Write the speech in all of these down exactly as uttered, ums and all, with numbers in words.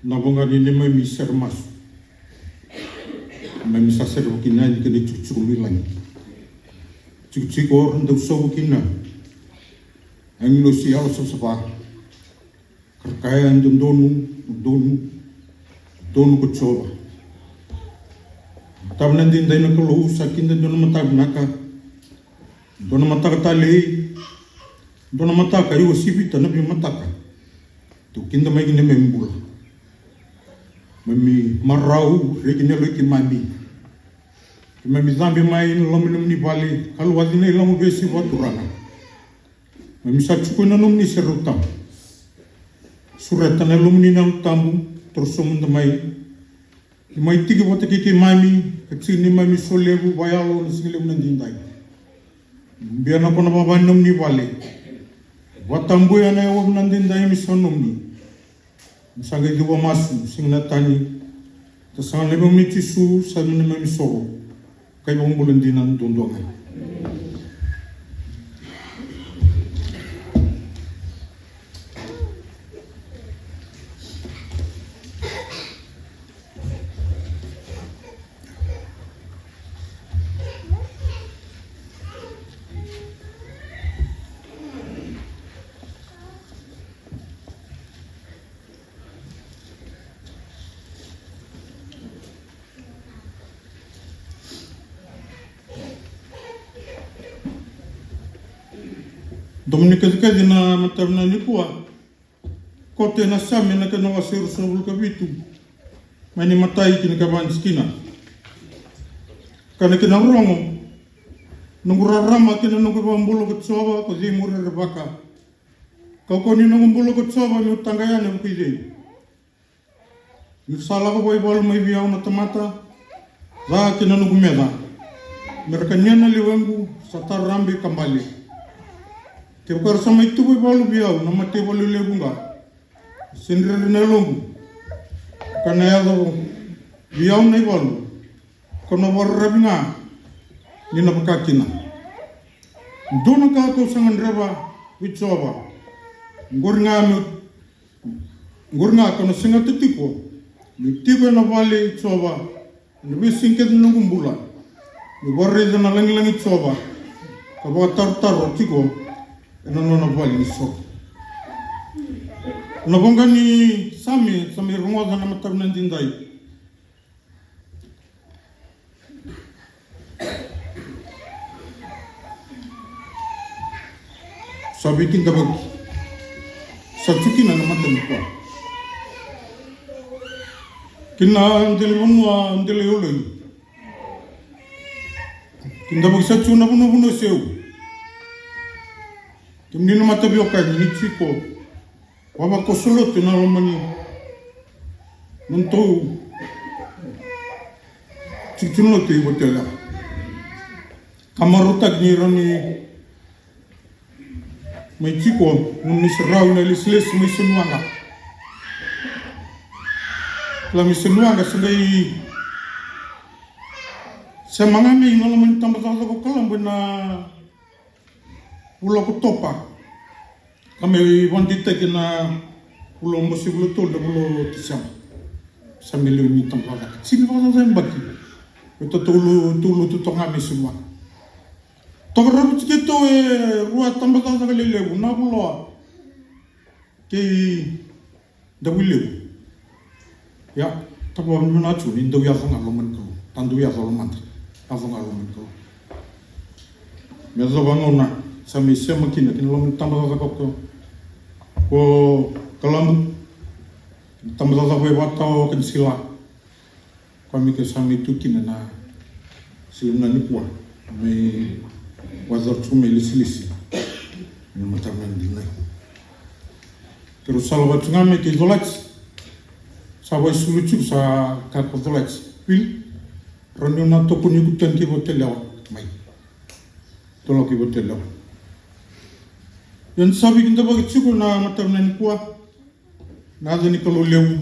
Na voqa ni neimami sere masu. Neimami sa sere vakina yani kei na itikotiko mai lagi. Tikotiko ra dau sovu kina. Agilosi yalo savasava. Ka ra kaya, dodonu, dodonu, dodonu ko Jiova. Tavana edaidai na Kalou, sa kida dua na mataka vinaka. Dua na mataka talei. Dua na mataka e uasivita na veimataka. Tou kida mai ki neimami bula. Mami marau, reki na yaloi keimami. Keimami cabe mai na loma ni nomuni vale, ka luaci na ilavo vesi vakaturaga. Mami sa tiko ena nomuni serau tabu. Sureta na lomuni na Yalo Tabu, torosobu mada mai. Ni mai tiki vata kei keimami, ka tiki neimami solevu vakayalo na siga levu na daidai. Bia na kona vava ni nomuni vale. Vakatabuya na yawa na daidai me sa nomuni. Ni sa qai cuva masu, sega na tani. Ka sa na neimami Jisu, sa na neimami soro. Ka iVakabula dina duadua ga. Domo ni kacikaci na mataka vinaka nikua. Koto ena Same na kena wase ruasagavulu ka vitu. Mai na imatai ki na ikava ni tikina. Ka na kena rogo. Noqu rarama kei na noqu ivakabula ko Jiova, ko cei meu rerevaka? Kaukauwa ni noqu bula ko Jiova, meu taqa yani e vuku i cei? Ni sa lako vakaivalu mai vei au na tamata ca kei na noqu meca, me ra kania na lewequ, sa tara rabe ka bale. Kevaka ra sa mai tu vakaivalu vei au na mataivalu levu ga, sega ni rere na yaloqu, ka na yaco vei au na ivalu, kau na vakararavi ga ni na vaka kina. Dua na ka kau sa gadreva vei Jiova, qori ga meu Qori ga kau na segata tiko, meu tiko ena vale i Jiova ena veisiga kece ni noqu bula, meu vakaraica na lagilagi i Jiova, ka vakatarotaro tiko ena nona vale ni soro. Na voqa ni Same sa mai rogoca na mataka vinaka daidai. Sa veikidavaki. Sa tu kina na mataka nikua. Kina dela vanua, dela ioloi. Kidavaki sa tu na vanua, vanua seu. Kemuni na mataveiwekani ni tiko. Vavakoso lotu ena loma ni nodatou tiko ni lotu i Vatuyalewa. Ka marautaki ni rawa ni mai tiko nomuni serau na ilesilesi mai Sanuwaqa. Kila mai Sanuwaqa sa qai sema ga mai na loma ni tabacakacaka o Kalabu ena vula o Okotova. Ka me vakadeitaki ena vula o Bose, vula tolu, na vula o Tiseba. Sa me lewe ni tabacakacaka. Tini vakacaca yabaki. Me totolo, totolo totoka ga me sema. Toka ravuti keitou e rua tabacakacaka lelevu, Navuloa kei Davuilevu. Ia, tavua vinaka tu ni dau yaco ga loma ni Kalou. Dau yaco lomada. Yaco ga loma ni Kalou. Me yacova gauna sa mai sema kina ki na loma ni tabacakacaka ko Kalabu. Tabacakacaka vei Vatawa, Kanisila. Koya me ke sa mai tu kina na siga vinaka nikua, mai vakayacora tiko mai lesilesi. Mai na mataka vinaka ni dinai. Keirau sa lako tiko ga mai kei Colati. Sa vakaisulu tiko, sa kaya ko Colati, Pili, rawa niu na tokoni iko tani kei Vatuyalewa mai. Tou lako kei Vatuyalewa. Ia ni sa veikidavaki tiko na mataka vinaka nikua. Na yaca ni Kalou levu,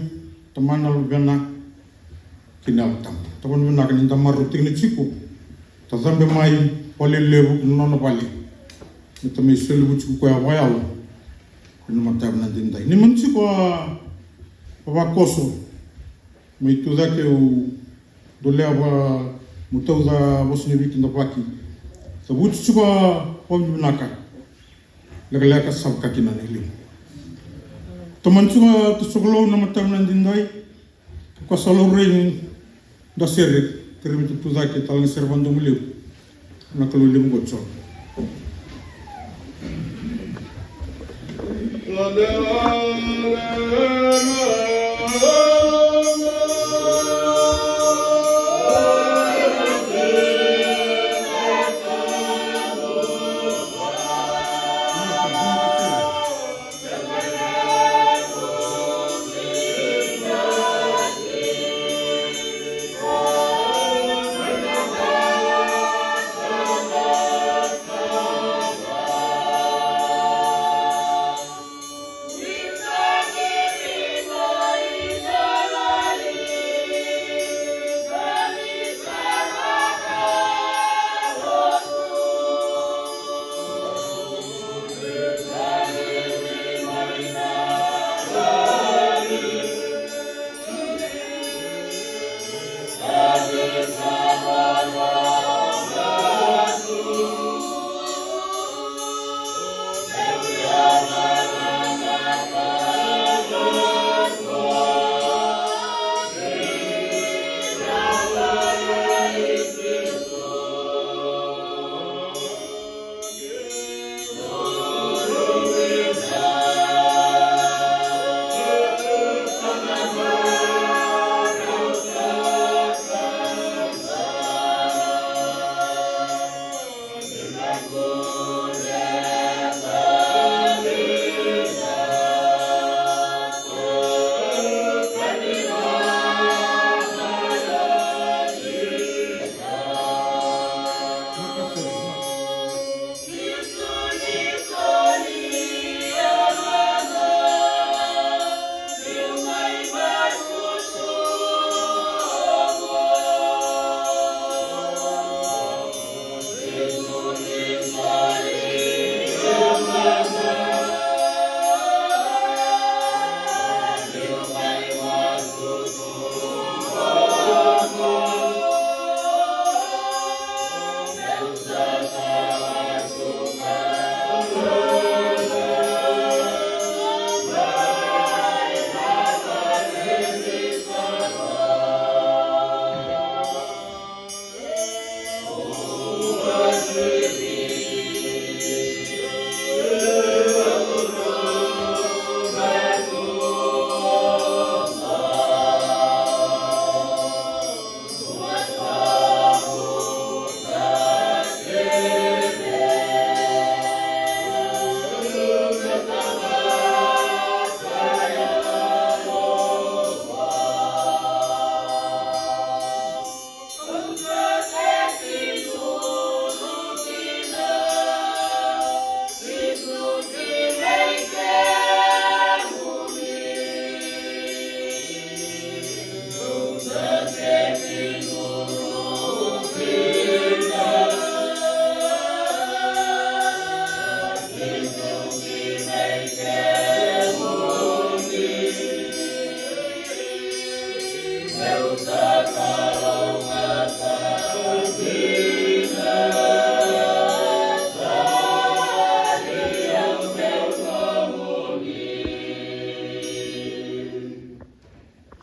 Tamana, Luvena kei na Yalo Tabu. Tavua vinaka ni da marautaka tiko. Da cabe mai vale levu ki na nona vale. Me da mai solevu tiko koya vakayalo. Ena mataka vinaka daidai. Ni mani tiko a Vakoso mai tu cake, au dolea va mo tauca vosa ni Viti da vaki. Cavuti tiko a vakavinavinaka. Lekaleka sa vaka kina na ilimu. Tomani tiko a tosokolou na mataka na didai. Ka sa laurai ni da sere, kerei me tutu cake tale na sere vakadomolevu. Na Kalou levu qo Jiova.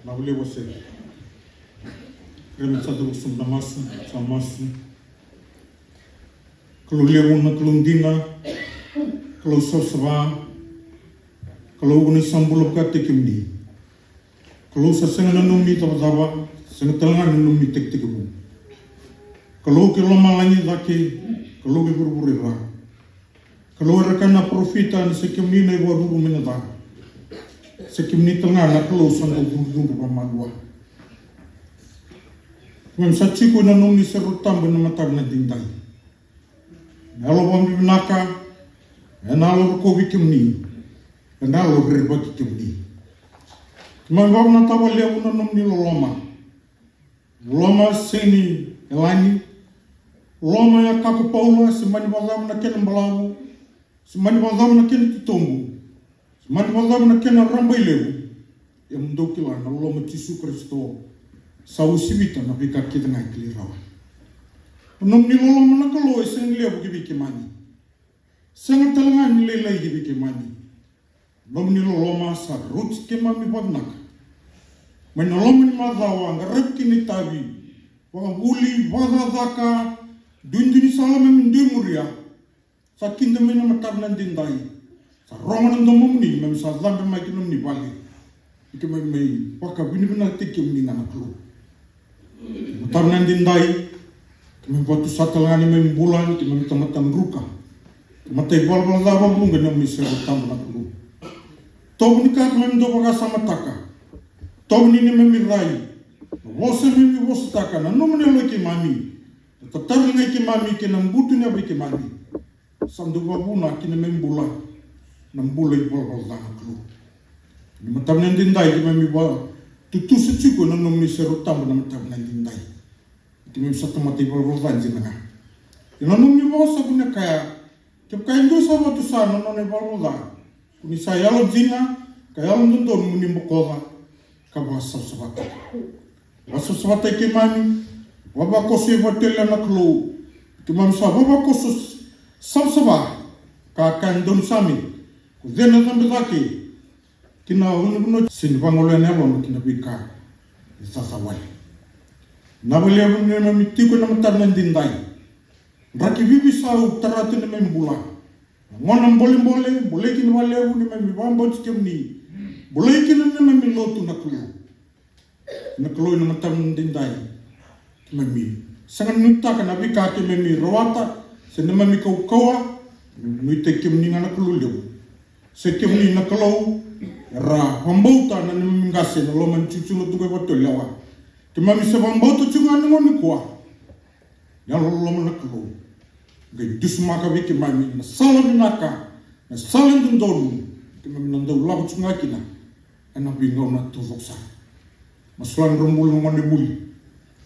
Na vuli wasei. Remi sa tu sum na masu, sa masu. Kalou levu na Kalou dina, Kalou savasava, Kalou vuna sa bula vakataki kemuni. Kalou sa sega na nomuni cavacava, sega tale ga na nomuni tekitekivu. Kalou kei lomalagi cake, Kalou kei vuravura i ra. Kalou era kaya na parofita ni sa kemuni na ivakaruru mai na ca. Sa kemuni tale ga na Kalou sa dau cudrucudru vakamalua. Keimami sa tiko ena nomuni serau tabu ena mataka na didai. Na yalo vakavinavinaka, ena yalo rokovi kemuni, ena yalo rerevaki kemuni. Keimami vakavinavinaka vakalevu na nomuni loloma. Loloma sega ni yalani. Loloma e a kaya ko Paula, se mani vakacava na kena balavu, se mani vakacava na kena titobu, se mani vakacava na kena rabailevu, Ia mo dou kila na loloma i Jisu Karisito sa uasivita na veika kece ga e kilai rawa. Na nomuni loloma na Kalou e sega ni levu ki vei keimami. Sega tale ga ni lailai ki vei keimami. Na nomuni loloma sa rauti keimami vakavinaka. Mai na loma ni macawa qaravi kina itavi, vakavuli, vakacakacaka, duidui ni sala me keimami dui muria. Sa kida mai na mataka na daidai. Sa rogo na domomuni, keimami sa cabe mai ki na nomuni vale. Ni keimami mai vakavinavinakataki kemuni ga na Kalou. Mataka na daidai, keimami vakatusa tale ga na neimami bula, ni keimami tamata druka. Tamata ivalavala ca vakavuqa ni nomuni serau tabu na Kalou. Tovo ni ka keimami dau vakasamataka. Tovo ni neimami rai. Na vosa keimami vosataka, na nomuni yaloi keimami. Na tatara ni yaloi keimami kei na butu ni yavai keimami. Sa dau vakavuna ki na neimami bula na bula ivalavala ca na Kalou. Ni mataka na daidai keimami vakatutusa tiko na nomuni serau tabu na mataka na daidai. Keimami sa tamata ivalavala ca dina ga. Ia na nomuni vosa ko ni kaya, kevaka e dua sa vakatusa na nona ivalavala ca, ko ni sa yalodina ka yalododonu mo ni bokoca ka vakasavasavataka. Vakasavasavataki keimami, vavakoso e vatele na Kalou. Keimami sa vavakoso savasava, ka kaya na daunisame, ko cei ena cabe cake ki na vanua se ni vagolea na yalona ki na veika e caca wale. Na vakalevu ni neimami tiko ena mataka na daidai. Draki veiveisau tara tu na neimami bula. Na gauna bolebole, bolei kina vakalevu na neimami vakabauti kemuni. Bolei kina na neimami lotu na Kalou. Na Kalou ena mataka na daidai. Keimami sega ni nuitaka na veika keimami rawata, se neimami kaukauwa, nuitaki kemuni ga na Kalou levu. Se kemuni na Kalou, era vakabauta na neimami qase ena loma ni tikotiko lotu qo e Vatulewa. Keimami se vakabauta tiko ga ena gauna nikua. Yalololoma na Kalou. Qai dusimaka vei keimami na sala vinaka, na sala dodonu, keimami na dau lako tiko ga kina ena veigauna taucoko sara. Masulaka na nodrau bula na gonevuli.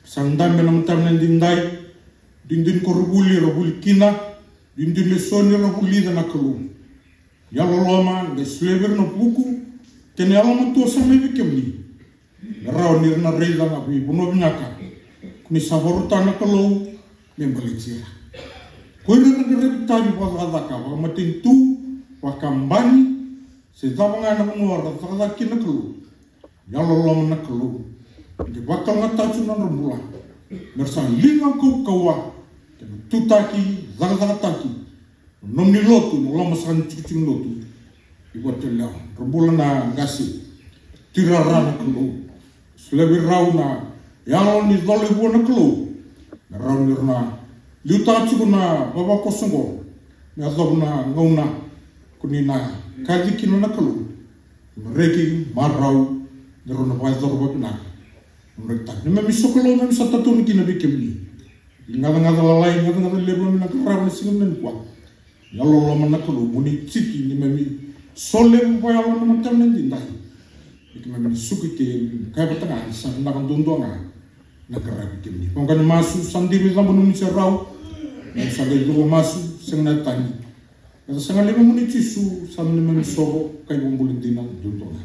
Sa dabe ena mataka na daidai. Duidui ni koronivuli era vuli kina. Duidui ni lesoni era vulica na Kalou. Yalololoma, qai solia vei ira na vuku kei na yalomatua sa mai vei kemuni. Me rawa ni ra na raica na veivanua vinaka ko ni sa vakarautaka na Kalou me baleti ira. Ko ira era qaravi itavi vakacakacaka, vakamatanitu, vakabani, se cava ga na vanua ra cakacaka kina na Kalou. Yalololoma na Kalou, ni vakalougatataka tu na nodra bula. Me ra sa liga kaukauwa kei na tutaki, cakacakataki na nomuni lotu ena loma sara ni tikotiko lotu i Vatulewa. Ra bula na qase Tui Rara na Kalou. Solia vei rau na yalo ni cola e vua na Kalou. Me rawa ni ra na liutaka tiko na vavakoso oqo me yacova na gauna ko ni na kaci kina na Kalou. Me reki marau ni rau na vakayacora vakavinaka. Neimami sokalou, neimami sa tatonu kina vei kemuni. Ni gacagaca lalai, gacagaca levu, neimami na qarava na siga nikua. Yalololoma na Kalou, mo ni tiki, neimami solevu vakayalo na mataka na daidai. Ni keimami suka ke, kaya vata ga ni sa vinaka duadua ga na qaravi kemuni. Oqo na masu, sa diri cabo nomuni serau. Neimami sa qai cuva masu, sega na tagi. Eda sa galili vei kemuni Jisu, sa neimami isoro ka iVakabula dina duadua ga.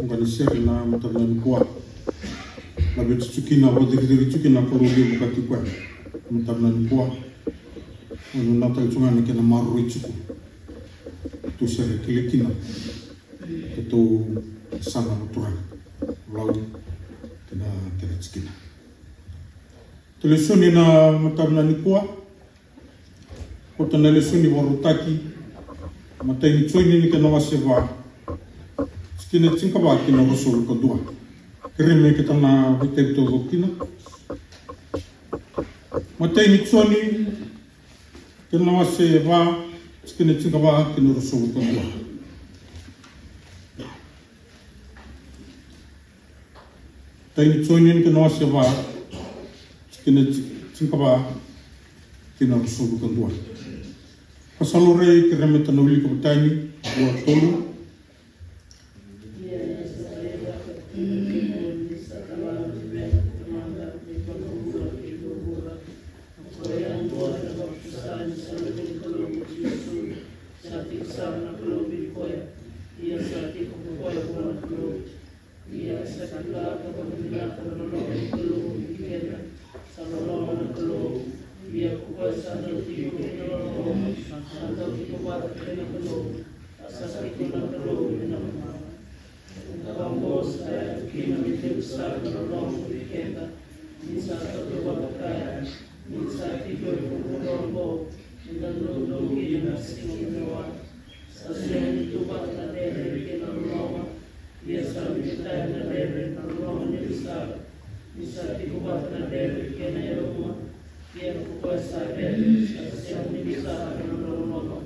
Qo na sere na mataka nikua. Laveti tiko kina, vakaciriciri tiko kina na Kalou levu ka tiko ena mataka nikua. Au nuitaka tiko ga na kena maroroi tiko. Tou sere kele kina. Keitou saga na Turaga. Lau kena kena tikina. Tou lesoni na mataka nikua. Koto na lesoni vakarautaki, matai ni Joni ni kena wase va, tikina e tinikava kina ruasagavulu ka dua. Kerei me keitou na vakaitavi taucoko kina. Matai ni Joni kena wase va, tikina e tinikava kina ruasagavulu ka dua. Matai ni Joni ni kena wase va, tikina e tinikava kina ruasagavulu ka dua. Ka sa laurai, kerei me tou na wilika vata yani, dua, tolu. Ia sa kila vakavinaka na loloma ni Kalou vei keda. Sa loloma na Kalou, ia ko koya sa dau tiko ena loloma sa dau tiko vata kei na Kalou, a sa tiko na Kalou ena lomana. Ena vaka oqo sa yaco kina me levu sara na loloma vei keda, ni sa tautauvata kaya, ni sa tiko e vuravura oqo, eda doudou kina ena siga ni Noa. Sa sega ni tu vata na dredre kei na loloma, ia sa bibi tale na dredre na loloma ni levu sara, ni sa tiko vata na dredre kei na yaluma, ia ko koya sa dredre sa sega ni levu sara na loloma.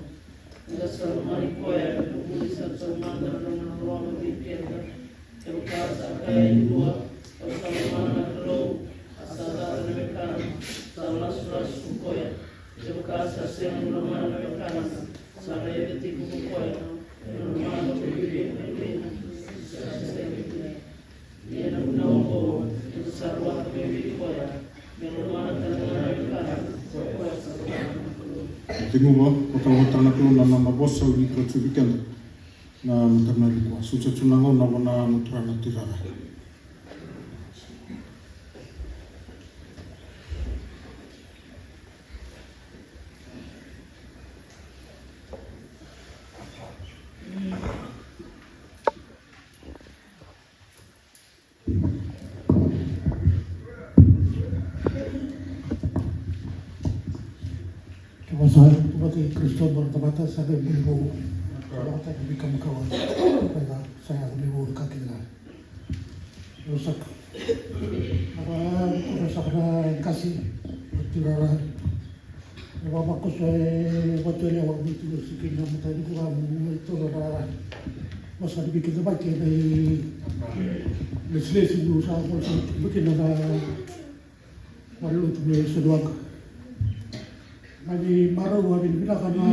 Eda sa lomani koya, me vuli sara taumada na nona loloma vei keda. Kevaka sa kaya e dua, au sa lomana na Kalou, a sa cata na wekana, sa lasulasu ko koya. Kevaka sa sega ni lomana na wekana, sa raica tiko ko koya ena lomana ko koya. Ia na vuna oqo, eda sa rawata mai vei koya me lomana tale ga na wekana ko koya sa lomana na Kalou. Tekivu, ko tale ga na Kalou na nona vosa, au wilika tu vei keda na mataka nikua. Sucu tu na gauna vua na Turaga na Turaga. Kevaka sa tuvaki Karisito, baleta sa qai buli vou. Baleta ni veikamakawa. Baleta sa yaco mai vou na ka kece ga. Io saka. Ava, ava saka na qase. Tirara. Ava vakoso e vatuelewa, vatuelewa siki na mataka nikua, mo mai toro na vosa ni veikidavaki, na ilesilesi mo sa vosa ni kina na valenilotu mai Soniwaqa. Mani marau vakavinavinaka na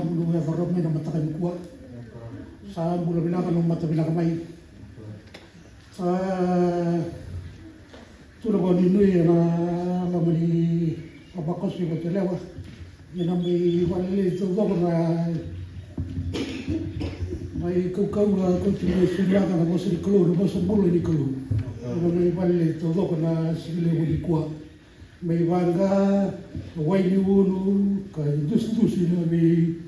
munu yaco mai na mataka nikua. Sa bula vinaka na mata vinaka mai. Sa tu na vakanuinui ena loma ni vavakoso i Vatelewa. Ia na mai vakalelei taucoko na mai kaukauwa, kauti mai Soniwaqa na vosa ni Kalou, na vosa bula ni Kalou. Ia na mai vakalelei taucoko na siga levu nikua. Mai vaqa, wai ni unu, ka idusidusi na vei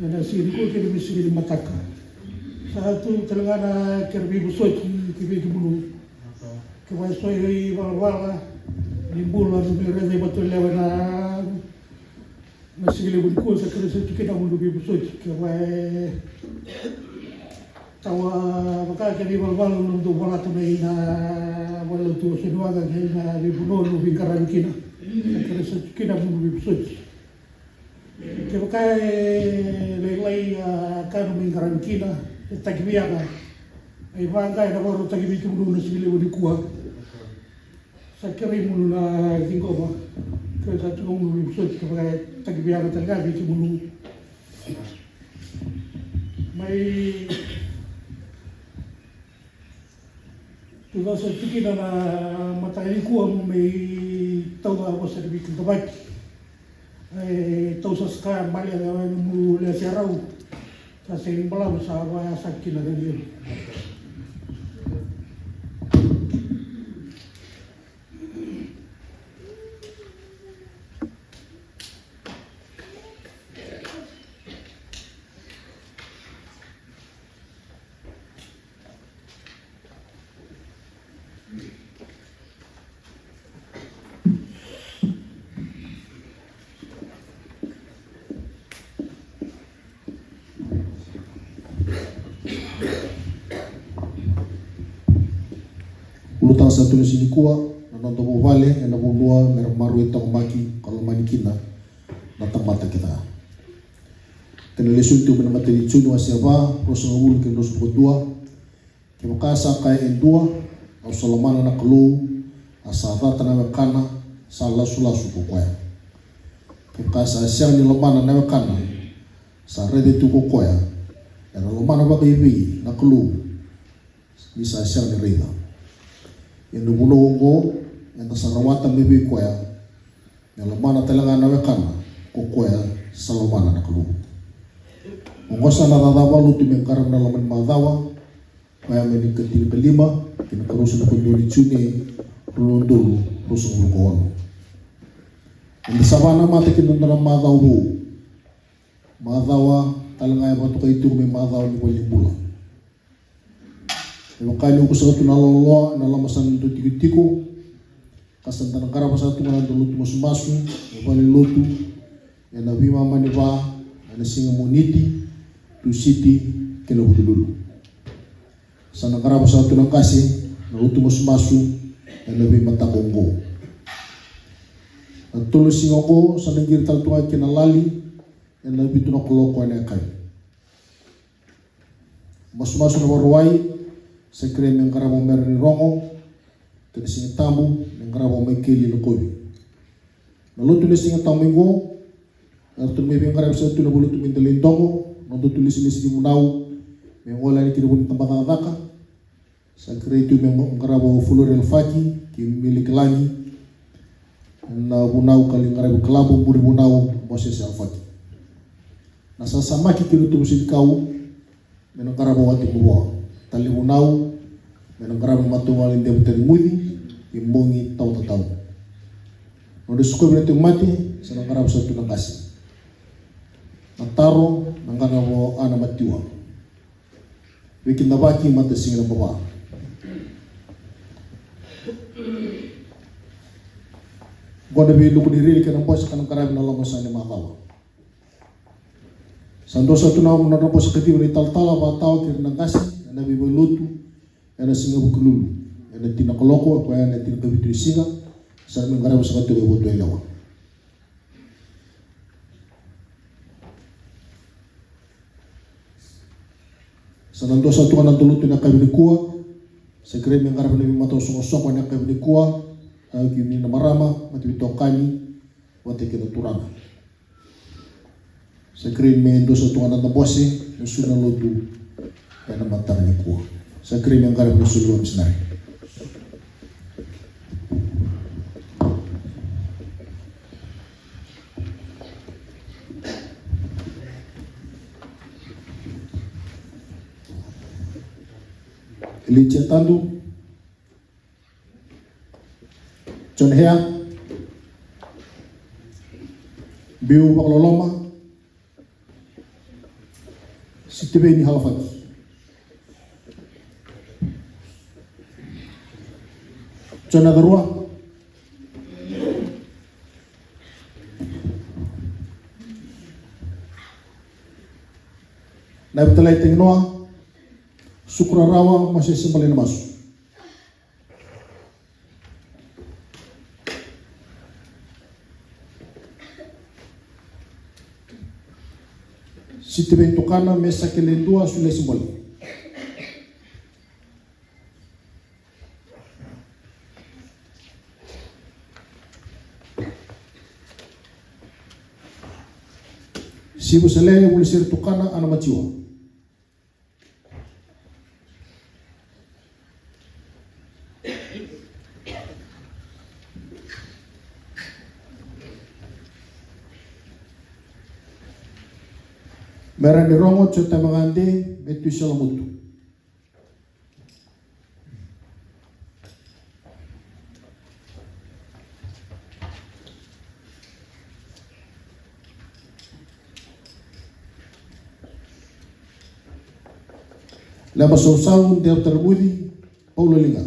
Ena siga nikua kei na siga ni mataka. Sa tu tale ga na kena veivosoti ki vei kemunu. Kevaka e so ivalavala ni bula, me raica i Vatelewa ena, na siga levu nikua, sa kerei sa tiko kina na munu veivosoti. Kevaka e tawa vaka kena ivalavala na dau volata mai na valenilotu o Soniwaqa kei na veivanua o veiqaravi kina. Sa kerei sa tiko kina na munu veivosoti. Kevaka e lailai a ka o mai qaravi kina, e taki vei yaga. Ai vaqo ena vakarautaki vei kemunu na siga levu nikua. Sa kerei munu na ciqoma. Kerei sa tiko munu veivosoti kevaka e taki vei yaga tale ga vei kemunu. Mai Tou sa tiko kina na mataka nikua mo mai tauca vosa ni veikidavaki. E, tou sa saka bale na nomu lewe serau. Sa sega ni balavu sa vaya sa kina na levu. Ulutaga sa tu ni siga nikua, na noda vuvale ena vanua me ra maroroi taqomaki ka lomani kina na tamata kece ga. Kena lesoni tiko mai na imatai ni Joni wase va, ruasagavulu kei na ruasagavulu ka dua. Kevaka sa kaya e dua, au sa lomana na Kalou, a sa cata na wekana, sa lasulasu ko koya. Kevaka sa sega ni lomana na wekana, sa raica tiko ko koya, era lomana vakaevei na Kalou, ni sa sega ni raica. Ia na vunau oqo eda sa rawata mai vei koya, me lomana tale ga na wekana ko koya sa lomana na Kalou. Oqo sa na cakacaka vakalotu me qaravi na loma ni macawa, koya mai na ikatinikalima ki na ikaruasagavulu ka dua ni June, rua na udolu ruasagavulu ka ono. Eda sa vakanamata ki na noda macawa vou. Macawa tale ga e vakatokai tiko me macawa ni valenibula. E vaka ni uku saka tu na loaloa ena loma saka ni noda itikotiko, ka sa da na qarava saka tu ga na noda lotu masumasu e valenilotu ena veimama ni va, ena siga Moniti, Tusiti kei na Vukelulu. Sa na qarava saka tu na qase na lotu masumasu ena veimataka oqo. Na tolu na siga oqo sa na qiri tale tu ga ki na lali ena vitu na kaloko ena yakavi. Masumasu na Vakarauwai sa kerei me qarava o Mera ni Rogo, kei na Siga Tabu me qarava o Maikeli Lokovi. Na lotu ni Siga Tabu mai qo, eratou na mai veiqaravi saka tu na valelotu mai Dalaidogo, na nodatou ilesilesi ni vunau me gole yani ki na vanua ni tabacakacaka. Sa kerei tu me qarava o Fulori Alafaki kei Mili Kilagi, na vunau ka lai qaravi kalabu buri vunau Mosese Alafaki. Na sasamaki kei na tubu senikau me na qarava o Wati Mavoa. Tale ni vunau me na qarava na matavuvale ni Devu Tanimuci kei Bogi Tawatatau. Nodra sikovi na tauvimate sa na qarava saka tu na qase. Na taro na qarava o Ana Matiwa. Veikidavaki, matasiga naba va. Qo na veiluku ni reli kei na bose ka na qaravi na loma saka ni macawa. Sa dua saka tu na nodra bose kaciva na italatala vakatawa kei ira na qase ena veivalelotu ena siga Vukelulu ena tini na kaloko, koya ena tinikavitu ni siga. Sa na mai qaravi saka tiko e Votuelewa. Sa na dua saka tu ga na noda lotu ena yakavi nikua. Sa kerei me qaravi na veimatau soqosoqo ena yakavi nikua, a, kei na marama, mataveitokani vata kei na turaga. Sa kerei me dua saka tu ga na noda bose me soli na lotu ena mataka nikua. Sa kerei me qaravi na soli vakamisinari. Elijah Tadu, John Hea, Biu Vakaloloma, Sitiveni Halafaki, John Acarua, Navitalai Taginoa, Suku Rarawa, Mosese Bale Namasu. Sitiveni Tukana, Mesake Ledua, Sulesi Bole. Sivu Selele, Vulisere Tukana, Ana Matiwa. Mera ni Rogo, Jota Magade, Metuisela Motu. Lema Sausau, Deo Taravuci, Paula Liga.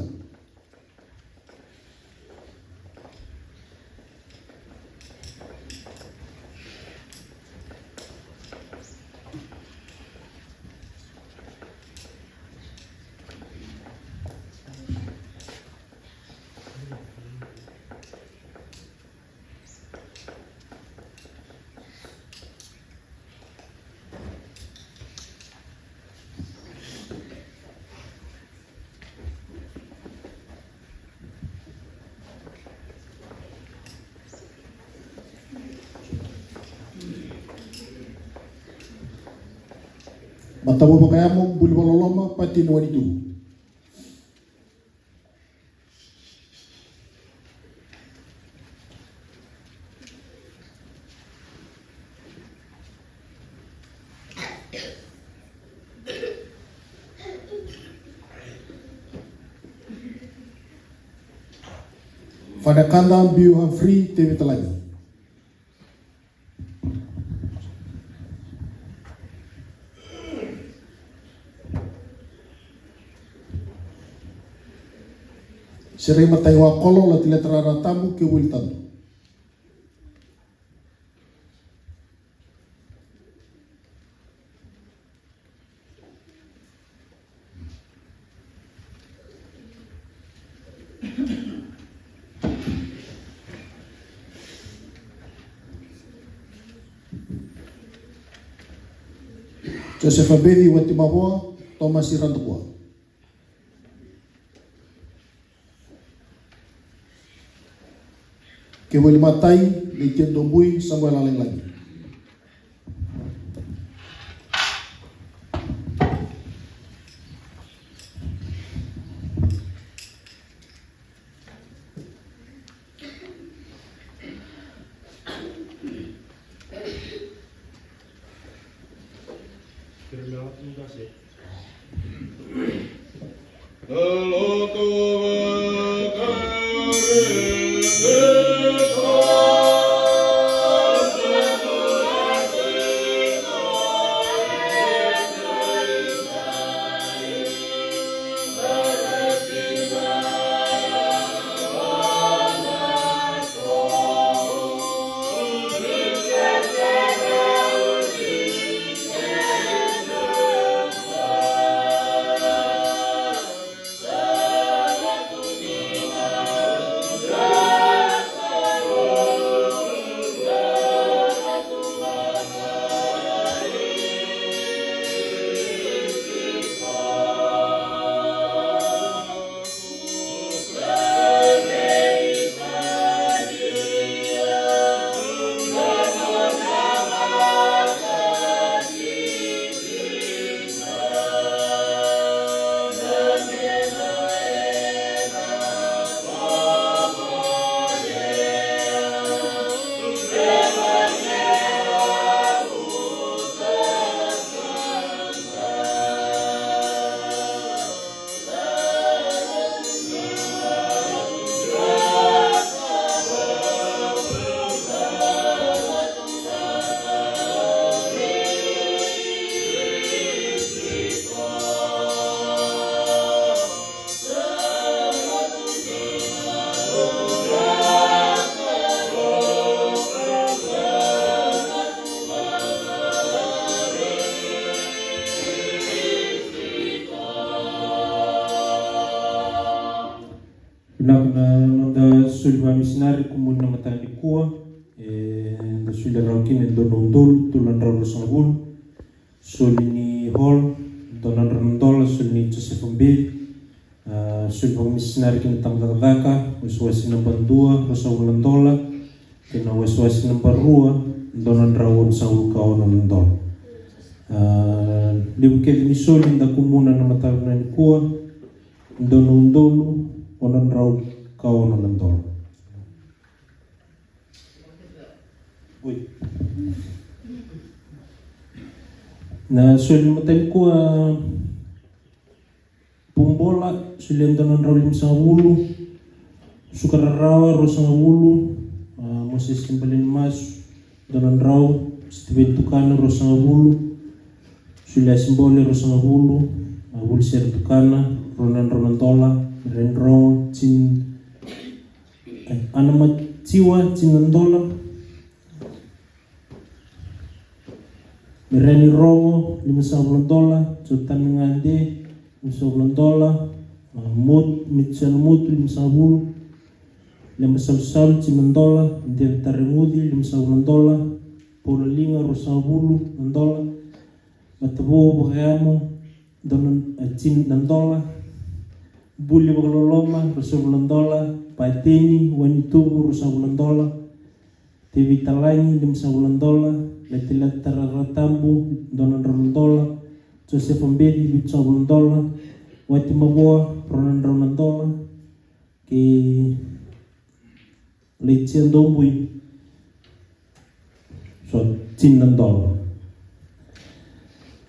Matavuvale Vakayamo, Buli Vakaloloma, Patini Wainituvu. Fanekada Biu Humphrey Tevitalagi. Serei Matai Wakolo, Lati Letarara Tabu, Kevuli Tadu. Josefa Beci Watimavoa, Tomasi Radukua. Kevuli Matai, Leitia Dobui, Samuela Lagilagi. Vinaka na noda soli vakamisinari kumuni na mataka nikua. E, da solia rawa kina e dua na udolu, tolu na drau ruasagavulu. Soli ni Hall, dua na drau na dola, soli ni Josefa Beci. A, soli vakamisinari ki na tabacakacaka, wasewase naba dua, ruasagavulu na dola. Kei na wasewase naba rua, dua na drau onosagavulu ka ono na dola. A, levu kece ni soli da kumuna na mataka nikua, dua na udolu, ono na drau ka ono na dola. Oi. Na soli mataka nikua, Pubola, solia dua na drau limasagavulu. Suka Rarawa, ruasagavulu. A, Mosese Balenimasu, dua na drau. Sitiveni Tukana, ruasagavulu. Solia Asibole, ruasagavulu. A, Vulisere Tukana, rua na drau na dola. Reni Rogo, tini, e, Ana Matiwa, tini na dola. Mereni Rogo, limasagavulu na dola. Jotami Gade, limasagavulu na dola. A, Mot-, Mitchell Motu, limasagavulu. Leba Salusalu, tini na dola. David Tareguci, limasagavulu na dola. Paula Liga, ruasagavulu na dola. Matavou Vakayamo, dua na, e, tini na dola. Buli Vakaloloma, ruasagavulu na dola. Pateni Wainituvu, ruasagavulu na dola. Tevi Talagi, limasagavulu na dola. Letileti Tararatabu, dua na drau na dola. Josefa Beci, vitusagavulu na dola. Wati Mavoa, rua na drau na dola. Kei Laitia Dobui, so tini na dola.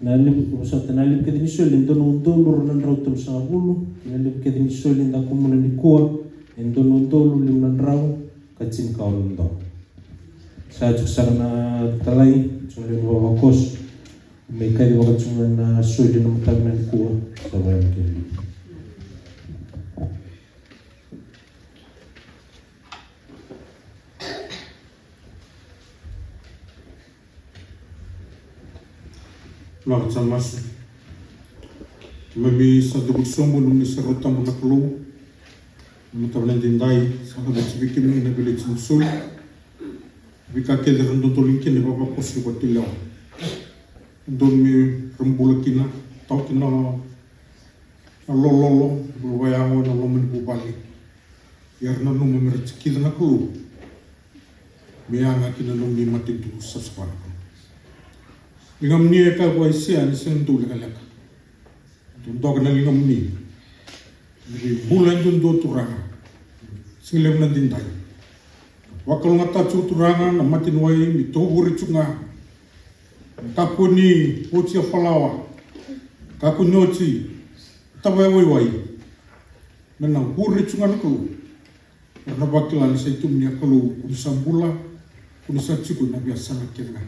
Na levu, so na levu kece ni soli e dua na udolu rua na drau tolusagavulu. Na levu kece ni soli eda kumuna nikua e dua na udolu lima na drau ka tinikaono na dola. Sa tiko sara na talai, tiko na levu vavakoso. Me kaci vaka tiko na soli na mataka nikua, sa vaya na kena. Vinaka, sa masu. Keimami sa dou sobu, nomuni serau tabu na Kalou. Na mataka ni daidai, sa na vei kemuni na veiletini soli. Veika kece era dodoli kina na ivavakoso vakatulewa. Dodonu me ra bula kina, tawa kina na lololo, bula vakayago ena loma ni vuvale. Ia era nanuma me ra tikica na Kalou. Me yaga kina na nomuni matanitu savasava na Kalou. Ligamuni e kaya vua Aisea ni sega ni dau lekaleka. Dodoka na ligamuni. Ni bula e duadua Turaga. Sega ni levu na daidai. Vakalougatataka tiko Turaga na mataniwai me tovure tiko ga. Kakua ni oti a falawa. Kakua ni oti a tavaya waiwai. Me na vure tiko ga na Kalou. Era na vakila ni sa itumuni a Kalou, ko ni sa bula, ko ni sa tiko ena veiyasana kece ga.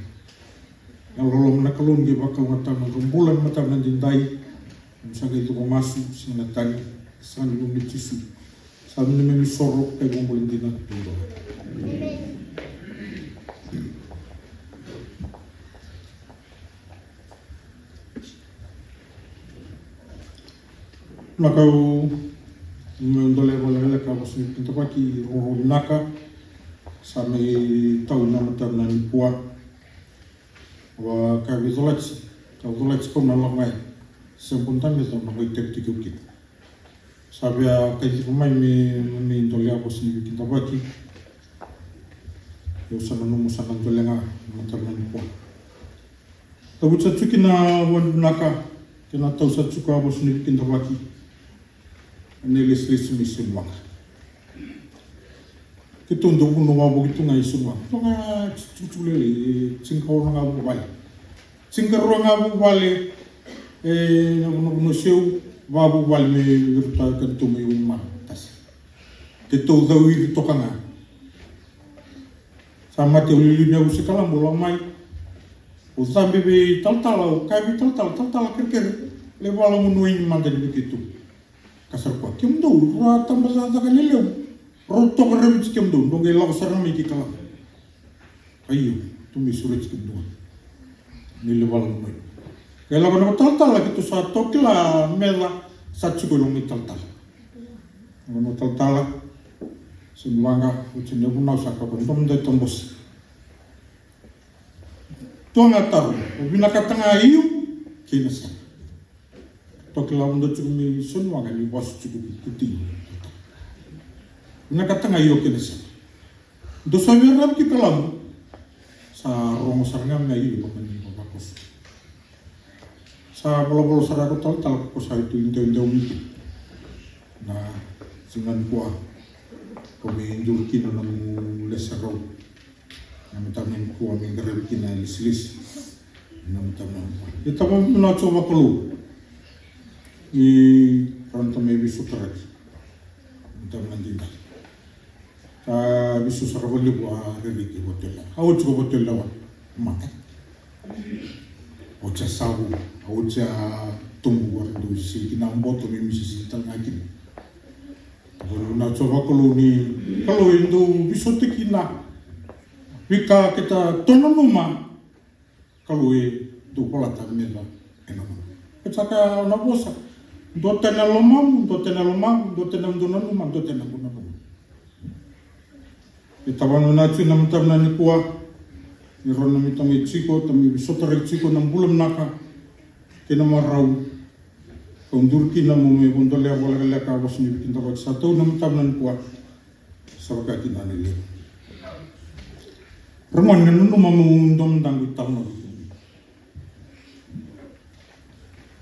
Na loloma na Kalou ni qai vakalougatataka na nodra bula ena mataka ni daidai. Ni sa qai cuva masu, sega na tani, sega ni nomuni Jisu. Sa nomuni me soro, kei vakabula dina. Na kau me dole vakalekaleka vosa ni kidavaki, roro vinaka. Sa mai tau na mataka nikua. Vaka vei Colati, ka Colati kau na lako mai. Se boda me tau na mai teptiki uki. Sa via kaciva mai me, me dole a vosa ni kidavaki. Au sa nanuma sa na dole ga na mataka nikua. Tavuti sa tiko na vakavinaka kei na tau sa tiko a vosa ni kidavaki. Na ilesilesi mai Soniwaqa. Keitou dau vanua wavoki tu ga i Soniwaqa. Toka tsutsule, e, tinikarua ga vuvale. Tinikarua ga vuvale, e, na vanua, vanua seu, vavuvale me viruta ka tu mai Wainimala. Tasi. Keitou cau iri toka ga. Sa mate o liuliu ni yavusa i Kalabu, lako mai. O cabe vei talatala, o kaya vei talatala, talatala kerekere, lai vakalagunu waini mada ni vei keitou. Ka sara koya, kemudou rau tabacakacaka lelevu. Rau toka raviti kemudou, dou qai lako sara mai ki Kalabu. Ka io, tou mai sureti kemudou. Ni lai vakalagunu waini. Qai lako na talatala, keitou sa toka kila meca, sa tiko i loma i talatala. Loma i talatala, Soniwaqa, oti na vunau sa kakua, dua mada e tobosa. Tua ga taro, o vinakata ga io, kei na sega. Toki lavo dua tiko mai Soniwaqa ni vasu tiko ki Kutini. Vinakata ga io kei na sega. Dou sa via ravi ki Kalabu. Sa rogo sara ga mai io, loma ni vavakoso. Sa volavola sara ko talatala ko sa tu i deudeu mai tu. Na siga nikua. Ko me duri kina na nomu lese rau. Na mataka nikua me qaravi kina na lesilesi. Na mataka nikua. E tava na tso vakalou. Ni rau na tama e veisotaraki. Na mataka dina. Ka visu sara vakalevu a rereki vatolewa. A oti ko vatolewa. Mate. Oti a savu. A oti a tobu vara dou sisili kina boto me mi sisili tale ga kina. Vakalou na tso vakalou ni Kalou e dou visota kina. Vika keta tonanuma. Kalou e dou volata meca ena nomu. E saka na vosa. Dua tani na lomamu, dua tani na lomamu, dua tani na dua nanuma, dua tani na dua nanuma. E tavana na tui na matavana ni kua. Ni rau na mi tamai tiko, tamai visotarai tiko na bula vinaka. Kei na marau. Kau duri kina mo me vodoleya vakalekaleka a vosa ni vikidavaki sa tau na matavana ni kua. Sa vaka kina na levu. Ramani na nanuma mo dua mada qo i talanoa vei kemuni.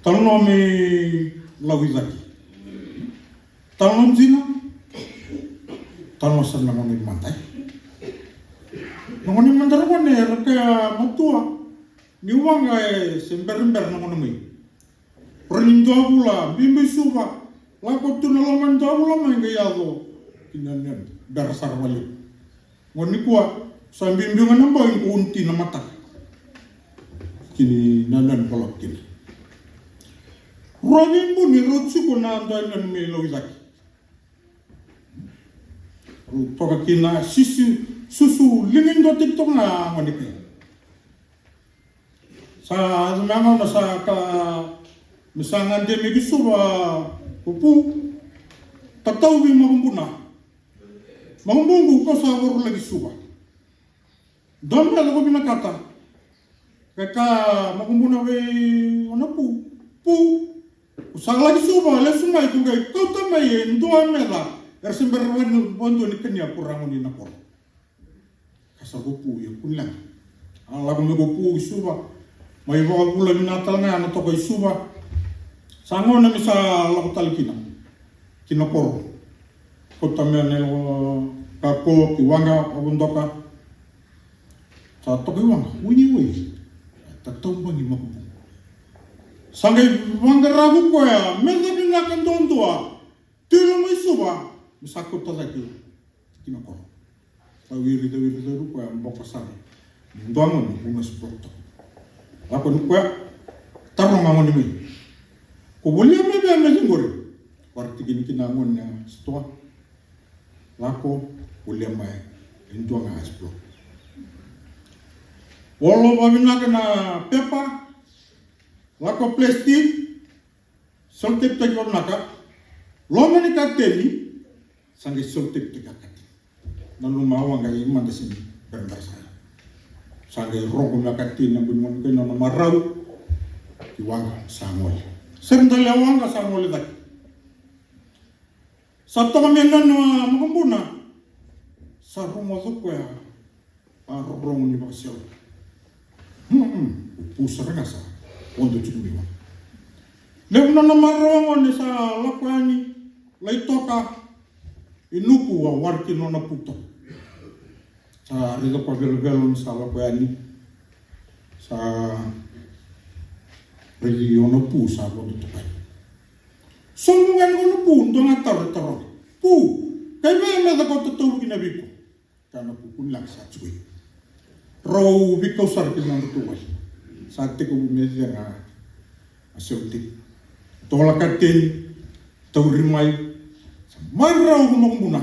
Talanoa me lau i cake. Talanoa dina. Talanoa sara na gone mada. Na gone mada ra gone era kaya matua ni waqa e se berabera na gone mai. Ra ni dua vula bibi Suva, lako tu na loma ni dua vula mai qai yaco ki na nena bera sara vale. Gone nikua sa bibi ga na bau i ko unti na mataka. Kini na nena bau lako kina. Rua veibuni rau tiko na dua nena me lau i cake. Rau toka kina sisi susu ligi dua tiko na gone kai. Sa yaco me gauna sa ka me sa gade me ki Suva ko Pu. Tatau vei Makubuna. Makubuqu ko sa varu laki Suva. Dua me lako vinakata. Ka ka Makubuna vei ona Pu. Pu. Ko sa laki Suva lesu mai ko qai kauta mai e dua meca. Era se bera vani vadua ni kania ko ragoni na koro. Ka sa ko Pu ia kunilaga. A lako me ko Pu i Suva. Mai vakavula vinaka tale ga na toka i Suva. Sa gauna me sa lako tale kina. Kina koro. Kauta me na ilo kako ki waqa a vodoka. Sa toka i waqa. Ui ui. Tatau bagi Makubuqu. Sa qai vaqara ko koya. Meca vinaka duadua. Tui loma i Suva. Me sa kauta cake. Kina koro. Sa wiri, sa wiri, sa wiri koya boko sara. Dua gone, gone sitoa. Lako ni koya, taroga gone mai. Ko volia mai vei a mai qori. Wara tikini kina gone na sitoa. Lako, volia mai, e dua ga sitoa. Olo vavinaka na pepa, lako plastic, selotepitaki vavinaka, loma ni kateni, sa qai selotepitaki a kateni. Nanuma a waqa i mada sini, berabera sara. Sa qai rogo me a kateni, a buni mani qai nona marau, ki waqa sa gole. Sere dali a waqa sa gole cake. Sa toka me nona a Makubuna, sa rogoca koya. A rorogo ni vakaselo. Mm, o Pu sara ga sa vodo tiko mai vua. Levu nona marorogo ni sa lako yani, lai toka i nuku a wara kina nona Pu toka. Sa raica koya velovelo ni sa lako yani. Sa raici nona Pu sa vodo toka yani. Sobu ga ni nona Pu, dua ga taro e taroga. Pu, kai vei a meca ko tatau kina vei iko? Ka na kukuni laki sa tiko i. Rau veikau sara ki na nodratou wai. Sa tekivu me cega a seloteki. Tola kateni, tauri mai. Sa marau ko Makubuna.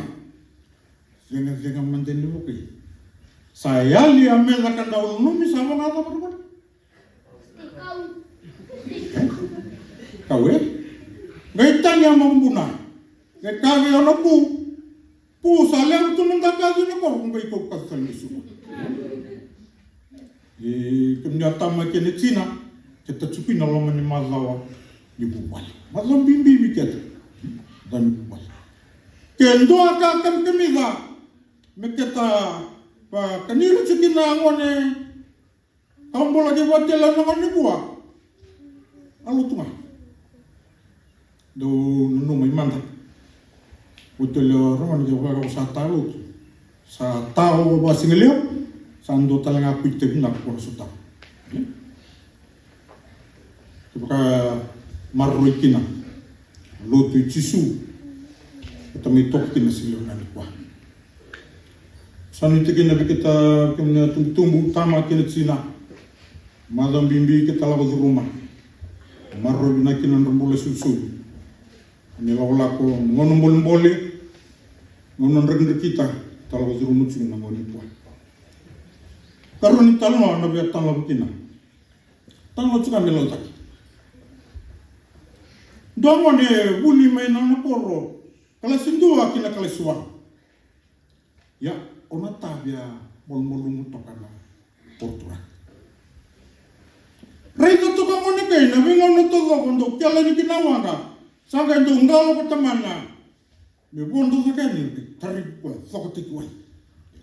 Cegacega mada ni vukai. Sa yali a meca ka dau nanumi sa vagacava na koro. Kau e? Qai tagi a Makubuna. Qai kaya vei nona Pu. Pu, sa levu tu na dakacu na koro, qai kau kacu tale mai Suva. E, kemuni a tama kei na tina, keta tiko i na loma ni macawa ni vuvale. Macawa bibi vei keta. Da ni vuvale. Ke dua ka kamikamica, me keta, pa, kanira tiko i na gone, Ka bula kei vata tale na gone nikua. A lotu ga. Dou nanuma i mada. Vata tale o ragone kei vaka ko sa ta lotu. Sa ta o vakasigalevu. Sa dua tale ga ko itavi na ko na sotava. Kevaka maroroi kina. Lotu i Jisu. Keta mai toka kina silevu na nikua. Sa nuitaki na vei keta kemuni na tubutubu, tama kei na tina. Macawa bibi keta lako curuma. Maroroi vinaka kina na nodra bula sulisuli. Ni lakolako, gauna bolebole, gauna drakidrakita, keta lako curuma tiko na gauna nikua. Karua ni talanoa na via talanoa kina. Talanoa tiko me lau cake. Dua gone vuli mai na nona koro, kalasi dua ki na kalasi walu. Ia, o na tavia malumalumu toka na portura. Raica toka gone kai na veigauna taucoko dau kela ni kina waqa, sa qai dau qalo ko tamana. Me vodo cake yani, me tari koya, cokotaki wai.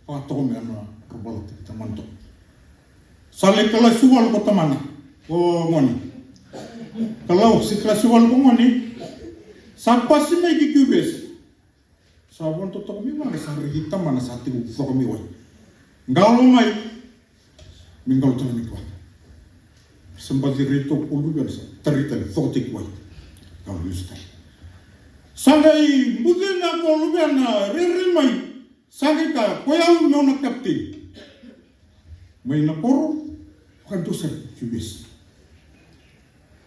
Koya toka me na rabalati tamana toka. Sa lai kalasi walu ko tamana, ko gone. Kalou, se kalasi wale ko gone. Sa pasi mai ki Q V S. Sa vodo toka mai vale, sa raici tamana sa tiko coka mai wai. Qalo mai. Me qalo tale mai ki wai. Sa baci rai toka ko luvena sa tarai tale, coka tale ki wai. Qalo lesu tale. Sa qai bucina ko luvena, rairai mai. Sa qai kaya, ko yau meu na kapiteni. Mai na koro, vakadua sara Q V S.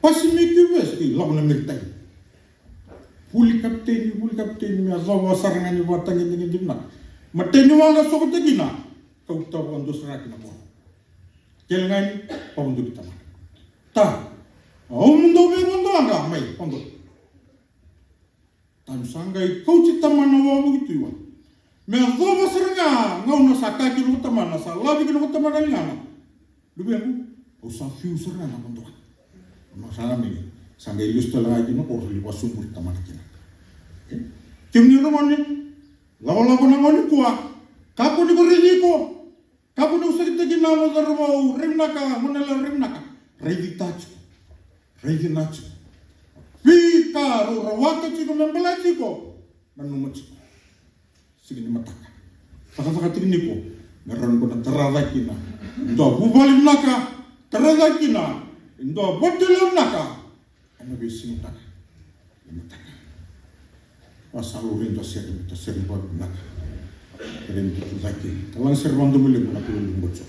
Pasi mai Q V S, e lako na maritime. Vuli kapiteni, vuli kapiteni, me yacova sara ga ni vakatagedegede vinaka. Matai ni waqa sokota kina, kauta vakadua sara ki na koro. Kele ga ni, vakadua ki tamana. Ta, au mudou vei vodo waqa, mai, vodo. Taimi sa qai kauti tamana wavoki tu i wai. Me yacova sara ga gauna sa kaya kina ko tamana, sa lavi kina ko tamana na ligana. Luvequ, au sa fiu sara ga na vodo. Au sa ga mai, sa qai lesu tale ga kina ko rau li vasuburi tamana kina. Okei? Kemuni na gone, lakolako na gone kua, kakua ni ko raici iko. Kakua ni usakitaki na nomu cauravou, raivinaka, gone yalewa raivinaka. Raici ta tiko. Raici na tiko. Veika rau rawata tiko me baleta tiko. Nanuma tiko. Siga ni mataka. Cakacaka tiko ni ko. Me rawa ni ko na tara cake kina. Dua vuvale vinaka. Tara cake kina. Dua vatu yalewa vinaka. Ena veisiga vinaka. Ni mataka. Vakasauri dua sere, dua sere vakavinaka. Kere ni tutu cake. Talaga sere vakadomo levu na kula ni bojo.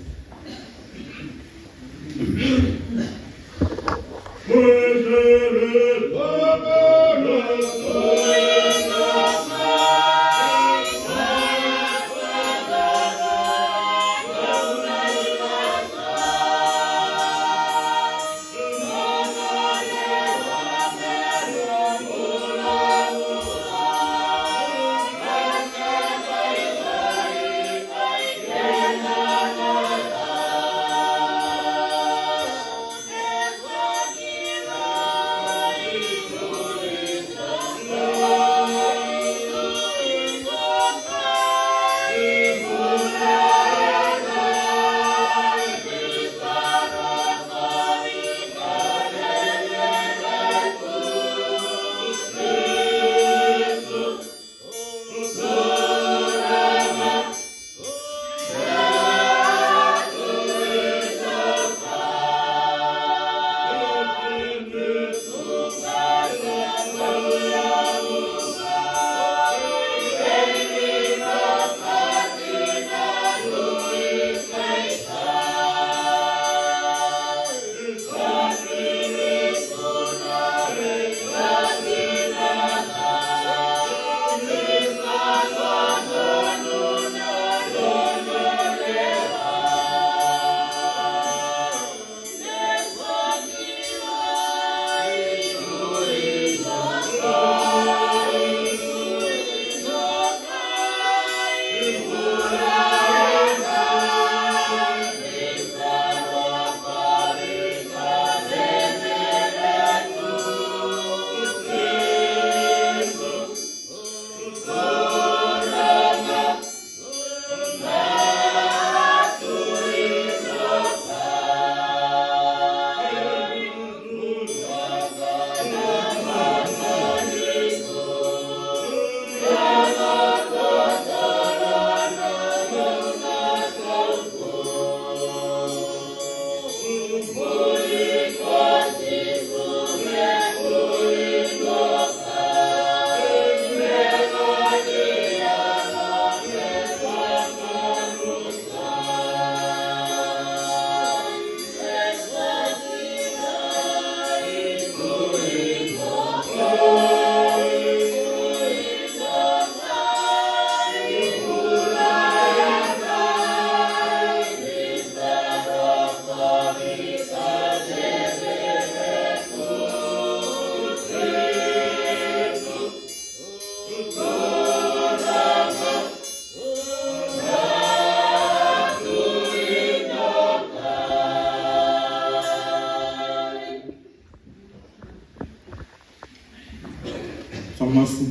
Sa masu.